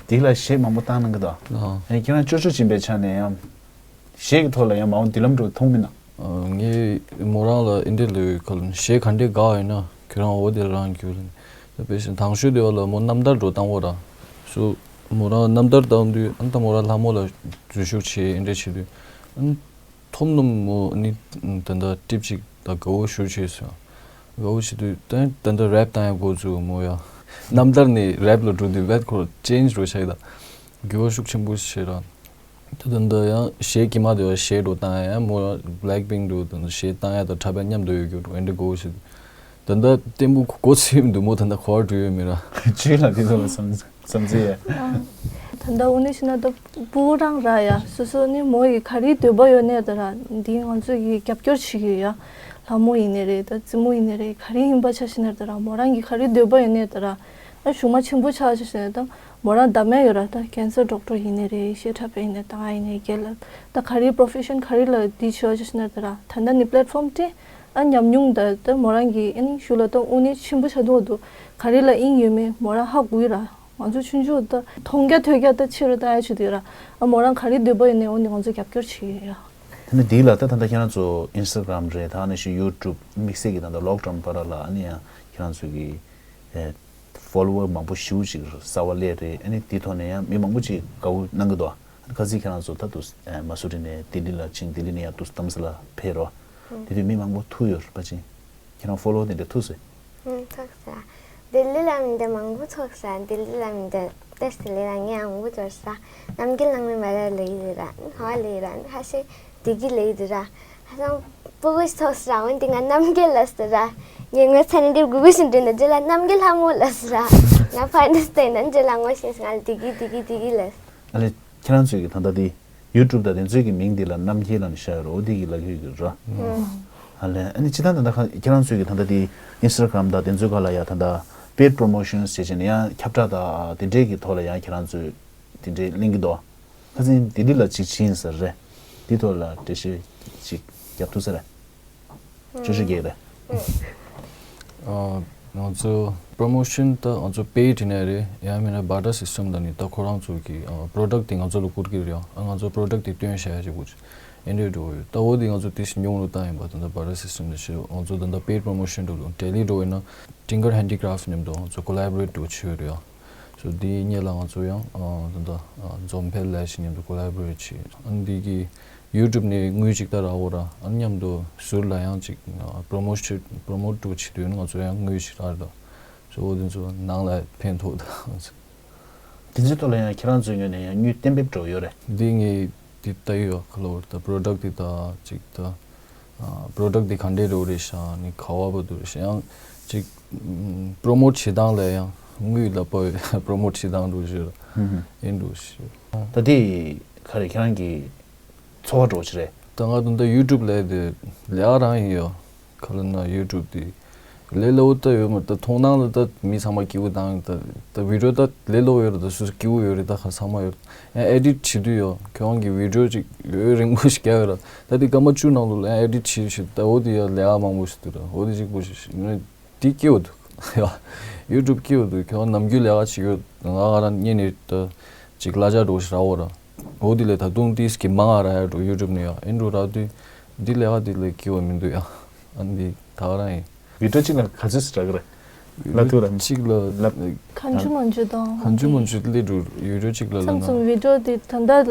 དེ་ལ་གཞས་མང་པོ་བཏང་གནང་གི་འདུག་ཨ། ཨེ་ཁྱེད་རང་ཅོ་ཅོ་སྦྱིན་པའི་ཆ་ནས་ཡང་གཞས་ཀྱི་ཐོག་ལ་ཡང་མ་འོངས་མདུན་ལམ་འགྲོ་མཐོང་མིན་ན། ཨ། ངས་མོ་རང་ལ་ཨེ་འདྲས་ལབ་ཡོད་ཁ་ལ་གཞས་ག་འདྲས་དགའ་ཡོད་ན་ཁྱོད་རང་འོ་དེ་རང་རྒྱུག་ལ་ནི་དཔེ་བཞིན་དང་ཤོས་དེ་བ་ལ་མོ་རྣམ་ཐར་འགྲོ་བཏང་བ་ར་སུ། མོ་རང་རྣམ་ཐར་བཏང་དུས་ཨ་ནི་ད་མོ་རང་ལྷ་མོ་ལ་འཛུལ་ཞུགས་བྱས་འདྲ་བྱེད་དུས་ཨ་ནི་ཐོབ་ནམ་མོ་ནི་ད་ལྟ་ཊིབ་ཅིག་ད་དགའ་བོ་ཞུ་བྱས་སོང་། དགའ་བོ་བྱེད་དུས་ད་ད་ལྟ་རེབ་བཏང་ཡ་འགོ་བཙུགས། མོ་ཡ་རྣམ་ཐར་ནས་རེབ་ལ་འགྲོ་དུས་བེད་ཁོ་ཅེན་ཇི་རོ་ཆགས་ད་དགའ་བོ་ཤུགས་ཆེན་པོ་བྱས་ར། ད་ད་ད་ཡང་གཞས་ཀྱི་མ་དེ་བ་གཞས་འགྲོ་བཏང་ཡ་མོ་ར་Blackpink་འགྲོ་ད་གཞས་བཏང་ཡ་ད་འཁྲབ་ཡ་མཉམ་དུ་ཡོད་རྒྱུ་འགྲོ་འདྲ་དགའ་བོ་བྱེད་དུས་ད་ད་ལྟ་བརྟན་པོ་གོ་ཚོད་མི་འདུག་མོ་ད་ད་གོ་བ་འགྲོ་ཡོད་མེད་ར། ཆུའི་ལ་དེ་ཚོ་ལ་བསམ་བསམ་ཚུལ་ཡ། ད་ལྟ་འུ་ནི་ཤི་ན་ད་སྤུ་གུ་རང་ར་ཡ་སོ་སོ་ནི་མོ་ཡི་ག་རེའི་འདོད་པ་ཡོད་ནས་ད་ར་འདི་ང་ཚོ་ཡི་རྒྱབ་སྐྱོར་བྱེད་ཀྱི་ཡོད་ཡ། ལྷ་མོ་ཡིན་ནའི་རེད་ད་རྩེད་མོ་ཡིན་ནའི་རེད་ག་རེ་ཡིན་པ་ཆ་ཤི་ན་ད་ར་མོ་རང་གི་ག་རེའི་འདོད་པ་ཡོད་ནས་ད་ར་ཨ་གཞུང་མ་ཆེན་པོ་ཆགས་ཆ་ཤི་ན་ད་མོ་རང་ད་མེད་ཡོད་ར་ད་ཀེན་སར་ཌོག་ཊར་ཡིན་ནའི་རེད་གཞས་འཁྲབ་པ་ཡིན་ནའི་ད་ང་ཡིན་ནའི་རྒྱལ་ལ་ད་ག་རེའི་པྲོ་ཕེ་ཤན་ག་རེ་ལ་འདི་བྱེད་ཆ་ཤི་ན་ད་ར་ད་ལྟ་ནི་པི་ལེ་ཊི་ཕོམ་སྤྲད། ཨ་ཉམས་མྱོང་དང་ད་མོ་རང་གི་ཨ་ནི་ཞུ་ལ་ད་དངོས་གནས་ཆེན་པོ་ཆགས་འདུག་འདུག་ག་རེ་ལ་དབྱིངས་ཡོད་མེད་མོ་རང་ཧ་གོ་ཡི་ར། ང་ཚོ་ཆུང་ཆུང་ད་མཐོང་རྒྱ་ཐོས་རྒྱ་ད་ཆེ་རུ་བཏང་ཡ་ཆུ་དུས་ར། ཨ་མོ་རང་ག་རེ་འདོད་པ་ཡོད་ནས་འོ་ནི་ང་ཚོ་རྒྱབ་སྐྱོར་བྱེད་ཀྱི་ཡོད་ཡ། ད་ནི་དེའི་ལ་ད་ད་ལྟ་ཁྱེད་རང་ཚོ་ཨིན་སི་ཊ་གྷ་རམ་རེད་ད་ནི་ཞིག་ཡུ་ཊུབ་དམིགས་བསལ་གྱི་ད་ལྟ་ལོག་ཌའུན་བར་ལ་ཨ་ནི་ཡང་ཁྱེད་རང་ཚོ་གི་ཨེ་ཕོ་ལོ་ཝར་མང་པོ་ཞེ་པོ་ཅིག་གསར་པ་སླེབས་རེད། ཨ་ནི་དེའི་ཐོག་ནས་ཡང་མི་མང་པོ་ཅིག་དགའ་བོ་གནང་གི་འདུག་ཁ་སང་ཁྱེད་རང་ཚོ་ད་དུ་མ་སུ་རི་ནས་ལྡི་ལི་ལ་ཕྱིན། ལྡི་ལི་ནས་ཡང་དུ་རྡ་རམ་ས་ལ་ཕེབས་རོགས། དེ་དུས་མི་མང་པོ་ཐུག་ཡོད་རེད་པ་ཅིང་། ཁྱེད་རང་ཕོ་ལོ་དེ་འདྲ་ཐུག་སོང་། ཐུག་ས། ལྡི་ལི་ལ་མི་འདྲ་མང་པོ་ཐུག་ས། ལྡི་ལི་ལ་མི་འདྲ་ཏེ་ལྡི་ལི་ལ་ངས་མང་པོ་འབྱོར་ས། རྣམ་རྒྱལ་ལགས་ནི་མ་ར་ལེ་ཡི་ར་ཧ་ལེ་ར་ཧ་ཤེ་དེ་གི་ལེ་ཡི་ར་ཧ་སང་པོ་གོ་ཐུག་ས་འོན་ཏེ་ང་རྣམ་རྒྱལ་ལ་ས་ར་ངས་ངོ་ཚ་ནི་འདི་གུ་གུ་ཤིན་འདྲེ་ན་རྗེ་ལ་རྣམ་རྒྱལ་ལྷ་མོ་ལ་ས་ར་ང་ཕར་འདི་སྟེ་ན་རྗེ་ལ་ངོ་ཤེས་ང་ལ་དེ་གི་དེ་གི་དེ་གི་ལ་ས། ཨ་ལེ། ཁྱེད་རང་ཚོའི་གི་ད་ལྟ་དེ་ཡུ་ཊུབ་དང་དེ་ཚོའི་གི་མིང་དེ་ལ་རྣམ་རྒྱལ་ལབ་ནས་བཞག་ཡོད་རེད། འོ་དེ་གི་ལབ་ཀྱི་ཡོད་ར། ཨ་ལེ། ཨ་ནི་ཅི་ད་ད་ལྟ་ཁ་ཁྱེད་རང་ཚོའི་གི་ད་ལྟ་དེ་ཨིན་སི་ཊ་གྷ་རམ་དང་དེ་ཚོའི་ག་ལ་ཡ་ད་ལྟ་པེ་ཌི་པྲོ་མོ་ཤན་བྱེད་བྱས་ནས་ཡང་ཁྱབ་བསྒྲགས་དང་དེ་འདྲའི་གི་ཐོག་ལ་ཡང་ཁྱེད་རང་ཚོས་དེ་འདྲའི་གླེང་གི་འདུག་ཁ་སང་དེ་འདི་ལ་ཅིག་ཕྱིན་ཟེར་རེད། འདི་ཐོག་ལ་འགྲེལ་བཤད་ཅིག་རྒྱབ་ཐུབ་ས་རེད། ཅོ་ཅོ་རྒྱག་རེད། ཨ། ང་ཚོ་པྲོ་མོ་ཤན་ད་ང་ཚོ་པེ་ཌི་ཡིན་ནའི་རེད། ཡང་མིན་ན་བར་ཊར་སིས་ཊམ་དང་ནི་ད་ཁོ་རང་ཚོ་གི་ཨ་པྲོ་ཌག་ཊི་དེ་ང་ཚོ་ལ་བསྐུར་གི་རེད། ཨ་ང་ཚོ་པྲོ་ཌག་ཊི་དེ་སྟོན་བྱ་ཡ་ཅིག་དགོས་ཨེ་འདྲས་འགྲོ་ཡོད། ད་འོ་དེ་ང་ཚོ་ཏིས་ཉུང་རུ་བཏང་ཡིན་པ་ད་ད་བར་ཊར་སིས་ཊམ་དེ་བྱས་ང་ཚོ་ད་ད་པེ་ཌི་པྲོ་མོ་ཤན་འགྲོ་ལུགས་ཌེ་ལི་འགྲོ་ཡིན་ན་ཊིང་ཀར་ཧེན་ཌི་ཀ་རབ་མཉམ་དུ་ང་ཚོ་ཀོ་ལ་བོ་རེ་ཊི་འགྲོ་བྱེད་ཡོད་རེད། ཨ་སོ་དེའི་སྔོན་ལ་ང་ཚོ་ཡང་ཨ་ད་ད་ཨ་འཛོམས་དཔལ་ལགས་ཞིག་མཉམ་དུ་ཀོ་ལ་བོ་རེ་ཊི་བྱས། ཨ་འདི་གི་ཡུ་ཊུབ་ནས་དངུལ་ཅིག་ད་རག་འོ་ར། ཨ་མཉམ་དུ་ཟུར་ལ་ཡང་ཅིག་པྲོ་མོ་ཤན་པྲོ་མོ་ཊི་འགྲོ་བྱེད་དུས་ང་ཚོ་ཡང་དངུལ་ཞིག་རག་རེད། སོ་འོ་དེ་ཚོ་ནང་ལ་ཕན་ཐོགས་ད། དེ་ཚོའི་ཐོག་ལ་ཡང་ཁྱེད་རང་ཚོའི་ངོས་ནས་ཡང་དངུལ་གཏན་འབེབས་འགྲོ་ཡོད་རེད། འདི་ངས་འདི་ལྟ་ཡོད་ཁ་ལོ་ད་པྲོ་ཌག་ཊི་འདི་ད་ཅིག་ད་པྲོ་ཌག་ཊི་འདི་ག་འདྲས་རེད་རེད་ཤག་ནི་ག་བ་བ་འདུག་རེད་ཤག་ཡང་ཅིག་པྲོ་མོ་ཊི་བྱེད་སྟངས་ལ་ཡང་དངུལ་ལ་དཔའ་བའི་པྲོ་མོ་ཊི་བྱེད་སྟངས་འདུག་ཞུ་ཡིན་འདུག་ཞུ། ད་འདི་ག་རེ་ཁྱེད་རང་གི་འཚོ་བ་འགྲོ་ཆེ་རེད། ད་ང་ད་ལྟ་ཡུ་ཊུབ་ལས་དེ་ལས་ཨ་རང་ཡིན་ཡོད། ག་ལ་ན་ཡུ་ཊུབ་དེ་ལས་སླ་བོ་ད་ཡོད་མ་རེད། ད་མཐོང་སྣང་ལ་ད་མི་ཚང་མ་སྐྱིད་པོ་དང་ད་ད་བི་ཌི་ཡོ་ད་ལས་སླ་བོ་ཡོད་རེད། ད་སུ་སུ་སྐྱིད་པོ་ཡོད་རེད། ད་ག་ཚང་མ་ཡོད་རེད། ཡང་ཨེ་ཌིཊ་བྱེད་དུས་ཡོད་ཁྱོད་རང་གི་བི་ཌི་ཡོ་ཅིག་ཡོད་རིང་པོ་ཞིག་རྒྱག་ཡོད་ར། ད་དེ་སྐར་མ་བཅུ་ནང་ལོགས་ལ་ཡང་ཨེ་ཌིཊ་བྱེད་བྱེད་ད་འོ་དེ་ཡང་ལས་ཀ་མང་པོ་ཞིག་འདུག་ར། འོ་དེ་གཅིག་པོ་ཞིག་ཞིག་ནི་དེ་སྐྱིད་པོ་འདུག་ཡ། ཡུ་ཊུབ་སྐྱིད་པོ་འདུག་ཁྱོད་རང་ནམ་རྒྱུན་ལས་ཀ་བྱེད་ཡོད་ང་ང་རང་གཉིས་ནི་ད་ཅིག་གླ་ཆ་འགྲོ་ཞིག་ར་འོ་ར། འོ་དེ་ལས་ད་དུང་ཏིས་ཀྱི་མང་ང་ར་ཡ་འགྲོ་ཡུ་ཊུབ་ནས་ཡ་ཨེ་འགྲོ་ར་དུས་འདི་ལས་ཀ་འདི་ལས་སྐྱིད་པོ་མི་འདུག་ཡ། ཨ་འདི་ད་ག་རང་ཡིན། བི་ཌི་ཡོ་གཅིག་ལ་ག་ཚོད་ཞིག་རག་གི་རེད། ལབ་ཐུབ་ར། གཅིག་ལ་ལབ། གང་བྱུང་མང་བྱུང་དང་། གང་བྱུང་མང་བྱུང་སླེབས་འགྲོ་ཡུ་ཊུབ་གཅིག་ལ་ལབ་མཚམས་ན། མཚམས་བི་ཌི་ཡོ་དེ་ད་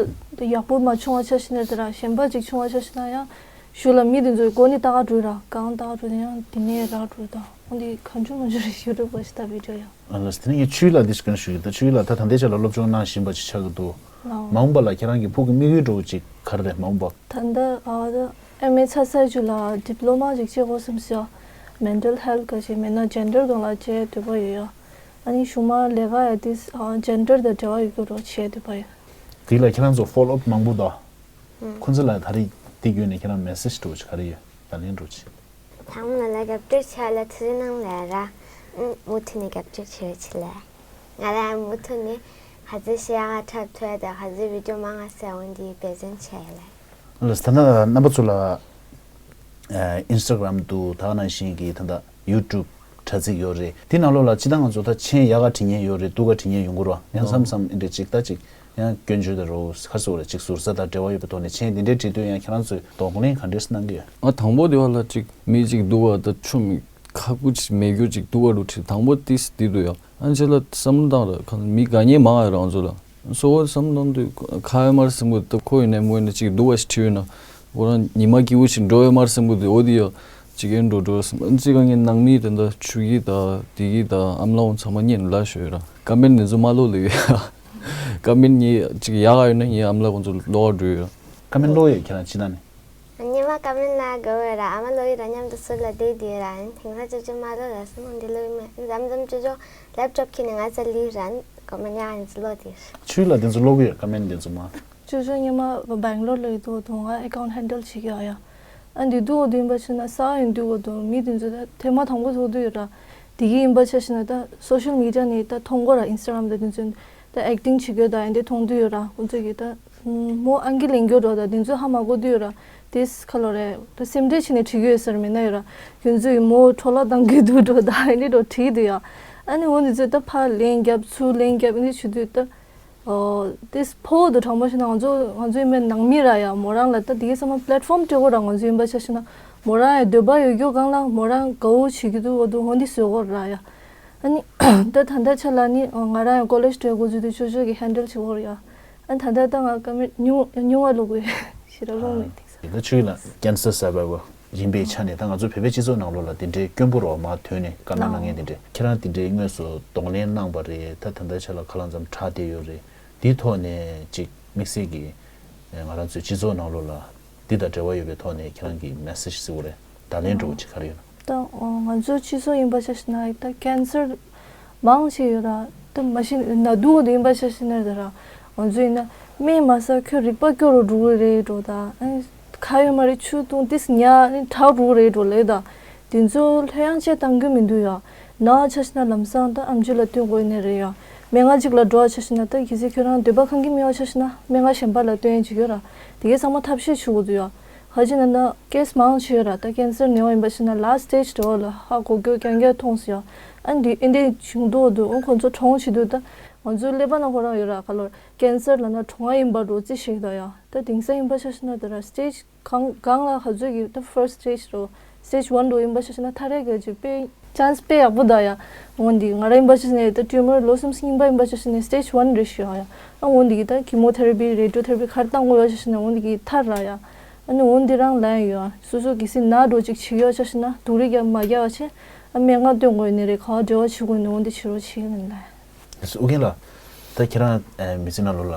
ལྟ་ཡག་པོ་མ་བྱུང་བ་ཆ་ཤི་ན་དེ་ར་གཞན་པ་ཅིག་བྱུང་བ་ཆ་ཤི་ན་ཡང་ཞུ་ལ་མི་དེ་ཚོའི་སྒོ་ནས་ལྟ་ག་འགྲོ་ར་གང་ལྟ་ག་འགྲོ་ཡང་དེ་ནས་རག་འགྲོ་དང་འོ་འདི་གང་བྱུང་མང་བྱུང་རེ་ཡུ་ཊུབ་པ་ཞིག་ལྟ་བི་ཌི་ཡོ་ཡང་། ཨ་ལགས་དེ་ནས་ངས་ཆུའི་ལ་འདི་ཞིག་སྐྱོན་ཞུ་གི་ད་ཆུའི་ལ་ད་ད་ལྟའི་ཆ་ལ་སློབ་སྦྱོང་གནང་བཞིན་པ་ཅིག་ཆགས་ཀྱི་འདུག་ལའོ། མ་འོངས་པ་ལ་ཁྱེད་རང་གི་ཕུགས་ཀྱི་དམིགས་ཡུལ་འདྲ་བོ་ཅིག་ག་རེ་རེད་མ་འོངས་པ། ད་ལྟ་ཨ་ད་ཨེམ་ཨེ་ཚར་ཚར་རྒྱུ་ལ་ཌི་པི་ལོ་མ་ཅིག་བྱེད་དགོས་བསམ་སོང་། མེན་ཊལ་ཧེལ་ཐི་ག་ཅིག་མེད་ན་ཇེན་ཌར་སྒང་ལ་བྱེད་འདོད་པ་ཡོད་ཡ། ཨ་ནི་གཞུག་མ་ལས་ཀ་ཡ་ཏིས་ཨ་ཇེན་ཌར་དང་འབྲེལ་བ་ཡོད་རྒྱུ་རོ་བྱེད་འདོད་པ་ཡོད། དེ་ལ་ཁྱེད་རང་ཚོ་ཕོ་ལོ་ཨབ་མང་པོ་འདུག་ཁོང་ཚོ་ལ་ད་རེས་འདི་བརྒྱུད་ནས་ཁྱེད་རང་མེ་སེ་ཇི་འདྲ་བོ་ཅིག་ག་རེ་ཡོད་ལག་ལེན་འདྲ་བོ་ཅིག་དང་པོ་ང་ལ་རྒྱབ་སྐྱོར་བྱས་ལ་ཚེ་རིང་ནང་ལས་ར། ཨུ་མུ་མཐུད་ནས་རྒྱབ་སྐྱོར་བྱེད་རོགས་བྱེད་ལ། ང་ལ་མུ་མཐུད་ནས་ག་ཚོད་ཤེས་ཡག་འཁྲབ་ཐུབ་ཡ་དང་ག་ཚོད་བི་ཌི་ཡོ་མང་ང་བཟོ་ཡ་འོ་འདི་འབད་བརྩོན་བྱས་ལ། ལགས་ད་ལྟ་རྣམ་པ་ཚོ་ལ་ཨིན་སི་ཊ་གྷ་རམ་དུ་ད་ག་ནང་བཞིན་གྱི་ད་ལྟ་ཡུ་ཊུབ་དྲ་ཚིགས་ཡོད་རེད། དེ་ནང་ལོགས་ལ་སྤྱིར་བཏང་ང་ཚོ་ད་མཆན་ཡག་ག་བྲིས་མཁན་ཡོད་རེད། སྡུག་ག་བྲིས་མཁན་ཡོང་གི་རེད་བ། ཡང་མཚམས་མཚམས་འདི་འདྲ་ཅིག་ད་ཅིག་ཡང་སྐྱོན་བརྗོད་དང་རོ་ཁ་སོ་རེ་ཅིག་ཟུར་ཟ་དང་འབྲེལ་བ་ཡོད་པའི་ཐོག་ནས་མཆན་འདི་འདྲའི་བྲིས་དུས་ཡང་ཁྱེད་རང་ཚོས་གདོང་ལེན་ག་འདྲས་གནང་གི་ཡོད། ང་དང་པོ་དེ་བ་ལ་ཅིག་མི་ཅིག་སྡུག་བ་དང་ཆུ་མིག་ཁ་ཁུ་ཅིག་མེད་རྒྱུ་ཅིག་སྡུག་བ་རུ་བྲིས་དང་པོ་ཏིས་འདི་འདུག་ཡ། ཨ་ཅེ་ལ་བསམ་བློ་བཏང་ར་ཁ་མི་དགའ་མཁན་མང་ང་ཡོད་རང་ཚོ་ལ། སོ་བོ་བསམ་བློ་འདི་ཁ་ཡོད་མར་སེམས་པོ་ད་ཁོ་ཡིན་ནས་མོ་ཡིན་ན་ཅིག་སྡུག་བ་ཞིག་ཁྲིད་ཡོད་ན། ཁོ་རང་ཉི་མ་སྐྱིད་པོ་ཞིག་འགྲོ་ཡོད་མར་སེམས་པོ་འདི་འོ་འདི་ཡོད་ཅིག་ཡིན་འགྲོ་འགྲོ་སེམས་ཨ་ཅིག་ག་ངའི་ནང་མི་དེ་འདྲ་ཆུ་གི་ད་དེ་གི་ད་ཨམ་ལའོ་ཚང་མ་ཉན་ལ་ཤོད་ར་ཀ་མེན་འདི་ཚོ་མ་ལོ་ལེ་ཡོད་ཀ་མེན་ཉི་ཅིག་ཡག་ག་ཡོད་ན་ཉི་ཨམ་ལ་ཁོང་ཚོ་ལོག་འགྲོ་ཡོད། ཀ་མེན་ལོ་ཡོད་ཁྱེད་རང་ཅི་ན་ནི། ཉི་མ་ཀ་མེན་ལ་དགའ་བོ་ཡོད་ར་ཨ་མ་ལོ་ཡི་ར་མཉམ་དུ་སུ་ལ་བསྡད་དེ་ཡོད་ར་དེང་སང་ཅོ་ཅོ་མ་ལོ་ལ་སུ་མང་འདི་ལོ་ཡི་མེད་མཚམས་མཚམས་ཅོ་ཅོ་ལེབ་ཊོབ་ཁྱེར་ནས་ང་ཚ་ལི་ར་ཀ་མེན་ཡང་ཡིན་ཚུ་ལོ་དེ་ཆུ་ལ་དེ་ཚོ་ལོ་གི་ཡོད་ཀ་མེན་དེ་ཚོ་མ། ཅོ་ཅོ་ཉི་མ་སྦེང་ལོར་ལ་ཡོད་དུ་དུ་ང་ཨེ་ཀའུན་ཊི་ཧན་ཌལ་བྱེད་ཀྱི་ཡོད་ཡ། ཨ་འདི་དུ་འོ་དུ་ཡིན་པ་ཕྱིན་ན་ས་ཡིན་དུ་འོ་དུ་མི་དེ་ཚོ་ད་ཐེངས་མ་དང་པོ་ཚོགས་དུས་ཡོད་ར། དེ་གི་ཡིན་པ་ཆ་ཕྱིན་ན་ད་སོ་ཤལ་མི་ཌི་ཡ་ནས་ད་མཐོང་གོ་ར་ཨིན་སི་ཊ་གྷ་རམ་ད་དེ་ཚོ་ད་ཨེག་ཊིང་བྱེད་དགོས་ད་ཨེ་འདི་མཐོང་དུས་ཡོད་ར་ཁོང་ཚོ་གི་ད་མོ་ཨང་ཀི་ལེན་རྒྱུ་འགྲོ་ད་དེ་ཚོ་ཧ་མ་གོ་དུས་ཡོད་ར་དེས་ཁ་ལོ་རེད་ད་སེམས་ཁྲལ་བྱས་ནས་བྲིས་གི་ཡོད་ཟེར་མིན་ན་ཡོད་ར་ཁྱོད་ཚོ་ཡི་མོ་འཕྲོ་བརླག་བཏང་གི་འདུག་འགྲོ་ད་ཨེ་འདི་འགྲོ་བྲིས་འདུག་ཡ། ཨ་ནི་འོ་འདི་ཚོ་ད་ཕར་ལན་རྒྱབ་ཚུར་ལན་རྒྱབ་ཨེ་འདི་བྱེད་དུས་ད། ཨོ། དེ་ཕོ་དུ་དྲང་པོ་བཤད་ན་ང་ཚོ་ང་ཚོ་ཡིན་པའི་ནང་མི་ར་ཡ་མོ་རང་ལ་ད་དེ་གའི་ཚང་མ་པི་ལེ་ཊི་ཕོམ་སྤྲད་དགོས་ར་ང་ཚོ་ཡིན་པ་ཆ་བཞག་ན་མོ་རང་ཡ་འདོད་པ་ཡོད་རྒྱུ་གང་ལ་མོ་རང་དགའ་བོ་བྱེད་ཀྱི་འདུག་འོ་འདུག་འོ་འདི་བཟོས་དགོས་ར་ཡ། ཨ་ནི་ད་ད་ལྟ་ཆ་ལ་ནི་ང་རང་ཡ་ཀོ་ལེཇ་འགྲོ་དགོས་ཚུལ་དུ་ཆོས་ཆོས་ཀྱི་ཧན་ཌལ་བྱེད་དགོས་ར་ཡ། ཨ་ནི་ད་ལྟ་ད་ང་ཀ་མེད་ཉུང་ཉུང་བ་ལོག་དགོས་ཞེ་དྲག་ལོག་མེད་དེ་ས། ད་ཆོས་ལ་ཀེན་སར་སར་བའི་བར། ཡིན་པའི་ཆ་ནས་ད་ང་ཚོ་བོད་པའི་སྤྱི་ཚོགས་ནང་ལོགས་ལ་དེ་འདྲའི་སྐྱོན་པོ་རོ་མ་ཐོན་ནས་དཀའ་ངལ་གནང་མཁན་དེ་འདྲས་ཁྱེད་རང་དེ་འདྲའི་དངོས་སུ་གདོང་ལེན་གནང་པ་རེད་ད་ད་ལྟ་ཆ་ལ་ཁ་ལ་མཚམས་དྲག་བསྡད་ཡོད་རེད་དེའི་ཐོག་ནས་ཅིག་དམིགས་བསལ་གྱི་ང་རང་ཚོའི་སྤྱི་ཚོགས་ནང་ལོགས་ལ་འདི་དང་འབྲེལ་བ་ཡོད་པའི་ཐོག་ནས་ཁྱེད་རང་གི་མེ་སེ་ཇི་ཟེར་བ་རེད་བརྡ་ལན་འདྲ་བོ་ཅིག་ག་རེ་ཡོད་ན། ད་ང་ཚོའི་སྤྱི་ཚོགས་ཡིན་པ་ཆ་བཞག་ན་ད་ཀེན་སར་མང་ཆེ་ཡོད་ར། ད་མ་གཞི་ན་སྡུག་དེ་ཡིན་པ་ཆ་བཞག་ན་ད་ར་ང་ཚོ་ཡིན་ན་སྨན་མ་ཟ་ཁྱོད་རིག་པ་སྐྱོ་རུ་འགྲོ་གི་རེད་འགྲོ་ད་ཨ་ཁ་ཡོད་མ་རེད་ཆུ་བཏུང་ཏིས་ཉ་ནི་དྲག་འགྲོ་གི་རེད་འགྲོ་ལེ་ད་དེ་ཚོ་ལྷོད་ཡངས་བྱས་བཏང་གི་མི་འདུག་ཡ། ན་ཆ་བཞག་ན་ལམ་སང་ད་ཨམ་ཆི་ལ་སྟོན་དགོས་ནི་རེད་ཡ། སྨན་ཁང་གཅིག་ལ་འགྲོ་ཆ་བཞག་ན་ད་གལ་སྲིད་ཁྱོད་རང་འདོད་པ་ཁེངས་ཀྱི་མེད་པ་ཆ་བཞག་ན་སྨན་ཁང་གཞན་པ་ལ་སྟོན་ཡས་ཅིག་ཡོད་ར། དེ་གའི་ཚང་མ་ཐབས་ཤེས་བྱེད་དགོས་འདུག་ཡ། ཧ་ཅི་ན་ན་ཀེ་སི་མང་ཆེ་ཡོད་ར་ད་ཀེན་སར་ནད་པ་ཡིན་པ་ཞིག་ན་ལ་སི་ཊེ་ཇི་འདྲ་བོ་ལ་ཧ་གོ་རྒྱུ་རྐྱང་རྐྱང་མཐོང་སོང་ཡ། ཨ་འདི་ཨེ་འདྲས་བྱུང་འདུག་འདུག་ཨོ་ཁོང་ཚོ་གྲོངས་བྱེད་དུས་ད་ང་ཚོའི་ཀླད་པ་ན་ཁོ་རང་ཡོད་ར་ག་ལོར་ཀེན་སར་ལ་ན་གྲོངས་ཡ་ཡིན་པ་འགྲོ་རྩིས་བྱེད་ཀྱི་ད་ཡ། ད་དེང་སང་ཡིན་པ་ཆ་ཤི་ན་ད་ར་སི་ཊེ་ཇི་གང་གང་ལ་ག་ཚོད་ཀྱི་ད་ཕར་སི་ཊེ་ཇི་འགྲོ་སི་ཊེ་ཇི་ཝན་འགྲོ་ཡིན་པ་ཆ་ཤི་ན་ཐ་རེ་ག་ཅིག་དཔེ་ཅན་སི་དཔེ་ཡག་པོ་ད་ཡ། འོན་ཏེ་ང་རང་ཡིན་པ་ཆ་ཤི་ན་ད་ཊིའུ་མར་ལོ་གསུམ་སྙིང་པ་ཡིན་པ་ཆ་ཤི་ན་སི་ཊེ་ཇི་ཝན་རེད་ཤི་ཡ་ཡ། ཨ་འོན་ཏེ་གི་ད་ཀི་མོ་ཐེ་ར་པི་རེ་ཌི་ཡོ་ཐེ་ར་པི་ག་རེ་བཏང་དགོས་ཡོད་ཆ་ཤི་ན་འོན་ཏེ་གི་ཐར་ར་ཡ། ཨ་ནི་འོན་འདི་རང་ལན་ཡོད་ཨ། སོ་སོ་གི་སྲིད་ན་འགྲོ་ཅིག་བྱེད་ཡོད་ཆ་ཤི་ན་སྡུག་རིགས་ཀྱང་མ་རྒྱག་བ་ཆེ། ཨ་སྨན་ཁང་སྟོན་དགོས་ནི་རེད་ག་བ་འབྲེལ་བ་བྱེད་དགོས་ནི་འོན་འདི་བྱེད་རོགས་བྱེད་ཡིན་ལ། ཨུ་རྒྱན་ལགས། ད་ཁྱེད་རང་མི་ཚེ་ནང་ལོགས་ལ་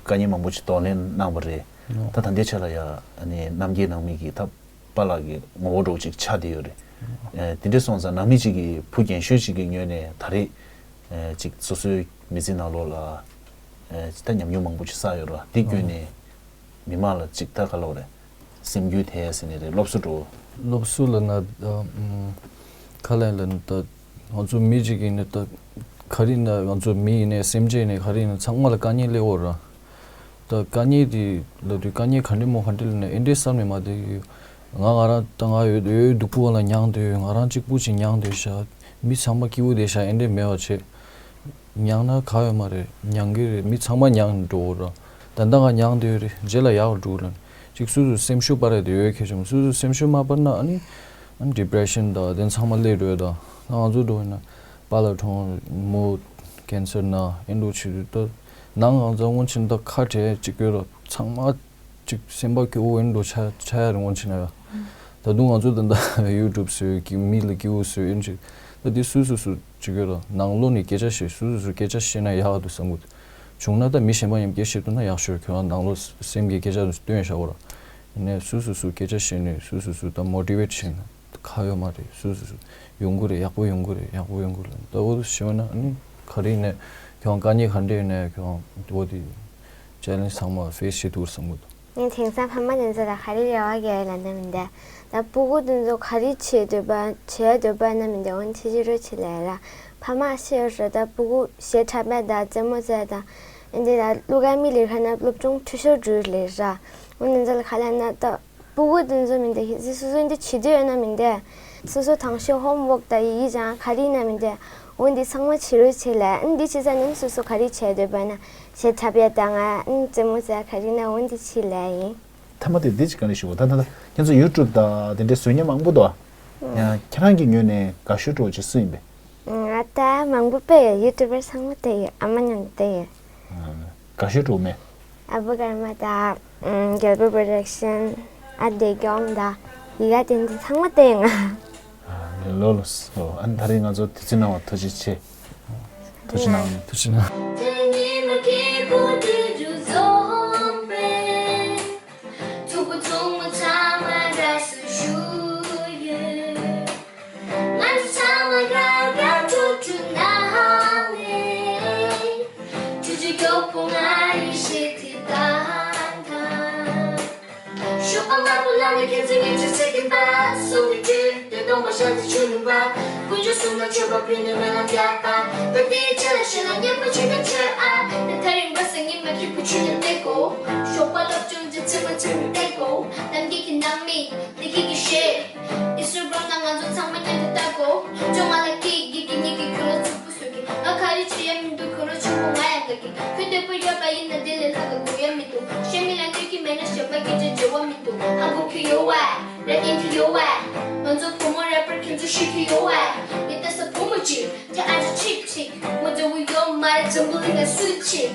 དཀའ་ངལ་མང་པོ་ཅིག་གདོང་ལེན་གནང་བ་རེད། ད་ད་ལྟའི་ཆ་ལ་ཡ་ཨ་ནི་རྣམ་རྒྱལ་ནང་མི་གི་ད་པཱ་ལགས་ཀྱི་ངོ་བོ་འདྲ་བོ་ཅིག་ཆགས་བསྡད་ཡོད་རེད། དེ་འདྲ་སོང་ཙང་ནང་མི་ཅིག་གི་བུ་རྒན་ཤོས་ཅིག་གི་ངོས་ནས་ད་རེས་ཅིག་སོ་སོའི་མི་ཚེ་ནང་ལོགས་ལ་ད་ཉམས་མྱོང་མང་པོ་ཅིག་བསགས་ཡོད་རེད་བ་དེ་བརྒྱུད་ནས། མི་མང་ལ་ཅིག་ད་ག་ལབ་རེད། སེམས་འགུལ་ཐེབས་ཟེར་ནི་རེད་སློབ་གསོ་འགྲོ། སློབ་གསོ་ལབ་ན་ཨ་ཁ་ལན་ལ་ནི་ད་ང་ཚོ་མི་གཅིག་ཡིན་ནི་ད་ག་རེ་ཡིན་ན་ང་ཚོ་མི་ཡིན་ནའི་སེམས་ཅན་ཡིན་ནའི་ག་རེ་ཡིན་ན་ཚང་མ་ལ་དཀའ་ངལ་སླེབས་ཡོད་ར། ད་དཀའ་ངལ་དེ་ལབ་དུས་དཀའ་ངལ་ག་འདྲ་མོ་ག་འདྲ་ལབ་ན་ཨེ་འདྲའི་བསམ་ནས་མ་བསྡད་ཡོད། ང་ང་རང་ད་ང་ཡོད་ཡོད་སྡུག་པོ་ལ་མྱངས་བསྡད་ཡོད་ང་རང་གཅིག་པུ་ཅིག་མྱངས་བསྡད་ཤག་མི་ཚང་མ་སྐྱིད་པོ་བསྡད་ཤག་ཨེ་འདྲ་མེད་པ་བྱས། མྱངས་ན་ག་ཡོད་མ་རེད། མྱངས་ཀྱི་རེད། མི་ཚང་མ་མྱངས་འགྲོ་གི་རེད། ད་ལྟ་ང་མྱངས་བསྡད་ཡོད་རེད། རྗེས་ལ་ཡག་རུ་འགྲོ་གི་རེད། ཅིག་སོ་སོ་སེམས་ཤུགས་སྤར་ཡ་དེ་ཡོད་ཁེ་བྱུང་སོ་སོ་སེམས་ཤུགས་མ་སྤར་ན་ཨ་ནི་ཨ་ནི་ཌི་པི་རེ་ཤན་དང་དེ་ཚང་མ་སླེབས་འགྲོ་ཡོད། ད་ང་ཚོ་འགྲོ་ཡིན་ན་པཱ་ལགས་གྲོངས་མོ་ཀེན་སར་ན་ཨེ་འགྲོ་བྱེད་དུས་ད་ནང་ང་ཚོ་སྔོན་ཆད་ད་ཁ་བྲལ་ཅིག་ཡོད་ར་ཚང་མ། ཅིག་སེམས་པ་སྐྱོ་བོ་ཡིན་འགྲོ་ཆ་ཆ་ཡ་རེད་སྔོན་ཆད་ན་ཡ། ད་དུང་ང་ཚོ་ད་ལྟ་ཡུ་ཊུབ་བཟོས་ཀྱི་མི་ལ་སྐྱིད་པོ་བཟོས་ཡིན་ཅིག་ད་འདི་སུ་སུ་སུ་ཅིག་ཡོད་ར་ནང་ལོགས་ནས་སྐད་ཆ་བཤད་སུ་སུ་སུ་སྐད་ཆ་བཤད་ན་ཡག་འདུག་བསམ་གི་འདུག་བྱུང་ན་ད་མི་གཞན་པ་མཉམ་སྐད་བཤད་ཐུབ་ན་ཡག་ཤོས་ཁྱོད་རང་ནང་ལོགས་སེམས་ཀྱི་སྐད་ཆ་སྟོན་བཞག་གོ་ར། ཡིན་ནའི་སུ་སུ་སུ་སྐད་ཆ་བཤད་ནས་སུ་སུ་སུ་ད་མོ་ཊི་ཝེ་ཊི་བྱས་ན་ཁ་ཡོད་མ་རེད། སུ་སུ་སུ་ཡོང་གི་རེད། ཡག་པོ་ཡོང་གི་རེད། ཡག་པོ་ཡོང་གི་རེད། ད་འོ་དུ་ཞེ་བ་ན་ཨ་ནི་ག་རེ་ཡིན་ནའི་ཁྱོད་རང་དཀའ་ངལ་ག་འདྲ་ཡིན་ནའི་ཁྱོད་རང་འོ་དེ་ཅེ་ལེན་ཇི་ཚང་མ་ཕེ་སི་བྱེད་ཐུབ་བསམ་གི་འདུག་ངས་དེང་སང་ཕ་མ་དེ་ཚོ་ལ་ག་རེ་རེ་བ་རྒྱག་ཡོད་ལབ་ན་མི་འདུག་ད་སྤུ་གུ་དེ་ཚོ་ག་རེ་བྱེད་འདོད་པ་བྱེད་འདོད་པ་ན་མི་འདུག་འོན་ཆེ་ཆེ་རོ་ཆེ་ལས་ལ་ཕ་མ་ཤེས་ཡོད་རེད། ད་སྤུ་གུ་གཞས་འཁྲབ་པ་དང་རྩེད་མོ་རྩེ་དང་ཨེ་འདི་ལ་གླུ་གར་མི་ལས་ཁ་ན་སློབ་སྦྱོང་འཐུས་ཤོར་འགྲོ་ལས་ར། འོན་ཏེ་ཚོ་ལ་ག་ལབ་ན་ད་སྤུ་གུ་དེ་ཚོ་མི་འདུག་ཧི་ཚི་སོ་སོ་འདི་བྱེད་འདོད་ཡོད་ན་མི་འདུག་སོ་སོ་དང་ཤོས་ཧོམ་ཝོག་དང་ཡིག་སྦྱང་ག་རེ་ཡིན་ན་མི་འདུག་འོན་ཏེ་ཚང་མ་བྱེད་རོགས་བྱེད་ལ་ཨ་ནི་འདི་བྱེད་ས་ནི་སོ་སོ་ག་རེ་བྱེད་འདོད་པ་ན་གཞས་འཁྲབ་ཡ་དང་ཨ་ནི་རྩེད་མོ་རྩེ་ག་རེ་ན་འོན་ཏེ་བྱེད་ལ་ཡིན། ཐ་མ་དེ་འདི་ཅིག་ག་རེ་ཞུ་གོ་ད་ད་ད་ཁྱེད་ཚོ་ཡུ་ཊུབ་དང་དེ་འདྲའི་བཟོ་མཁན་མང་པོ་འདུག་ཡང་ཁྱེད་རང་གི་ངོས་ནས་དགའ་ཤོས་འདྲ་བོ་ཅིག་སུ་ཡིན་པས། ང་ད་མང་པོ་དཔེ་ཡོད། ཡུ་ཊུབ་པར་ཚང་མ་དཔེ་ཡོད། ཨ་མ་མཉམ་དུ་དཔེ་ཡོད། དགའ་ཤོས་གྲོགས་མེད། ཨ་བུ་ཀརྨ་དང་། ཨམ། རྒྱལ་པོ་པོ་རོ་ཌག་ཤན། ཨ་བདེ་སྐྱོང་དང་། ཡི་ག་དེ་འདྲ་ཚང་མ་བལྟས་ཡོང་ང་། ཨ་ལོ་ལོ་སོ། ཨ་ནི་ད་རེས་ང་ཚོ་དུས་ཚོད་གནང་བ་ཐུགས་རྗེ་ཆེ། ཐུགས་རྗེ་གནང་། ཐུགས་རྗེ་གནང་། དེ་ཉི་མ་སྐྱིད་པོ་དུས་དུས་འཛོམས་པས། ཕྲུ་གུ་ཆུང་ངུ་ཚང་མ་ར་སུ་བཞུགས་ཡོད། ང་ཚོ་ཚང་མ་དགའ་དགའ་སྤྲོ་སྤྲོ་ནང་ནས། ཆུ་ཆུ་མགྱོགས་པོ་ང་ཡི་ཤེས་ཐིག་ཏང་ཏང་། ཞོགས་པ་སྔ་པོ་ལངས་ནས་ཁྱེད་ཚོ་ཉིན་བྱེད་ཚེ་གི་པ་སོ་མི་བྲེལ་དེ་གདོང་པ་ཤ་ཚ་ཆུ་ནུ་བ། དཀོན་མཆོག་གསུམ་ལ་མཆོད་པ་ཕུལ་ནས་སྨོན་ལམ་རྒྱག་པ། ད་ལྟའི་ཆ་ལ་ཤེས་ན་སྙན་པོ་བྱེད་ཀྱང་ཆོས་ཨ། ད་ཐག་རིང་བ་སང་ཉི་མ་སྐྱིད་པོ་ཆུ་ནས་བལྟས་གོ། ཞོགས་པ་སློབ་སྦྱོང་བྱེད་ཚེ་མ་ཚེ་མི་བལྟས་གོ། ནམ་རྒྱུན་གྱི་ནང་མི་ནི་སྐྱིད་ཀྱི་ཤེས། ཨི་སུར་བོ་ན་ང་ཚོ་ཚང་མ་མཉམ་དུ་ལྟ་གོ། ཅོ་ང་ལ་སྐྱིད་སྐྱིད་སྐྱིད་སྐྱིད་ཁྱོད་ལ་ཚུགས་པོ་ང་ག་རེ་བྱེད་ཡ་མི་འདུག་ཁྱོད་རང་ཆུང་མོ་ང་ཡང་དགའ་གི་ཁྱོད་བདེ་པོ་ཡོད་པ་ཡིན་ན་དེ་ལས་ལྷག་ག་དགོས་ཡ་མི་འདུག་གཞན་མི་ལ་གནོད་ཀྱི་མེད་ན་གཞན་པ་སྐད་ཆ་བརྗེ་བ་མི་འདུག་ཧ་གོ་གི་ཡོད་བས། རེ་སྐྱེན་གྱི་ཡོད་བས། ང་ཚོ་བུ་མོ་རེ་པར་ཁྱོད་ཚོ་ཤེས་ཀྱི་ཡོད་བས། ངས་ལྟ་ས་བུ་མོ་གཅིག་དེ་ཨ་ཅོ་ཆིག་ཆིག་ངོ་ཚ་བོ་ཡོད་མ་རེད། འཛམ་བུ་གླིང་ལ་སུ་ཆེ།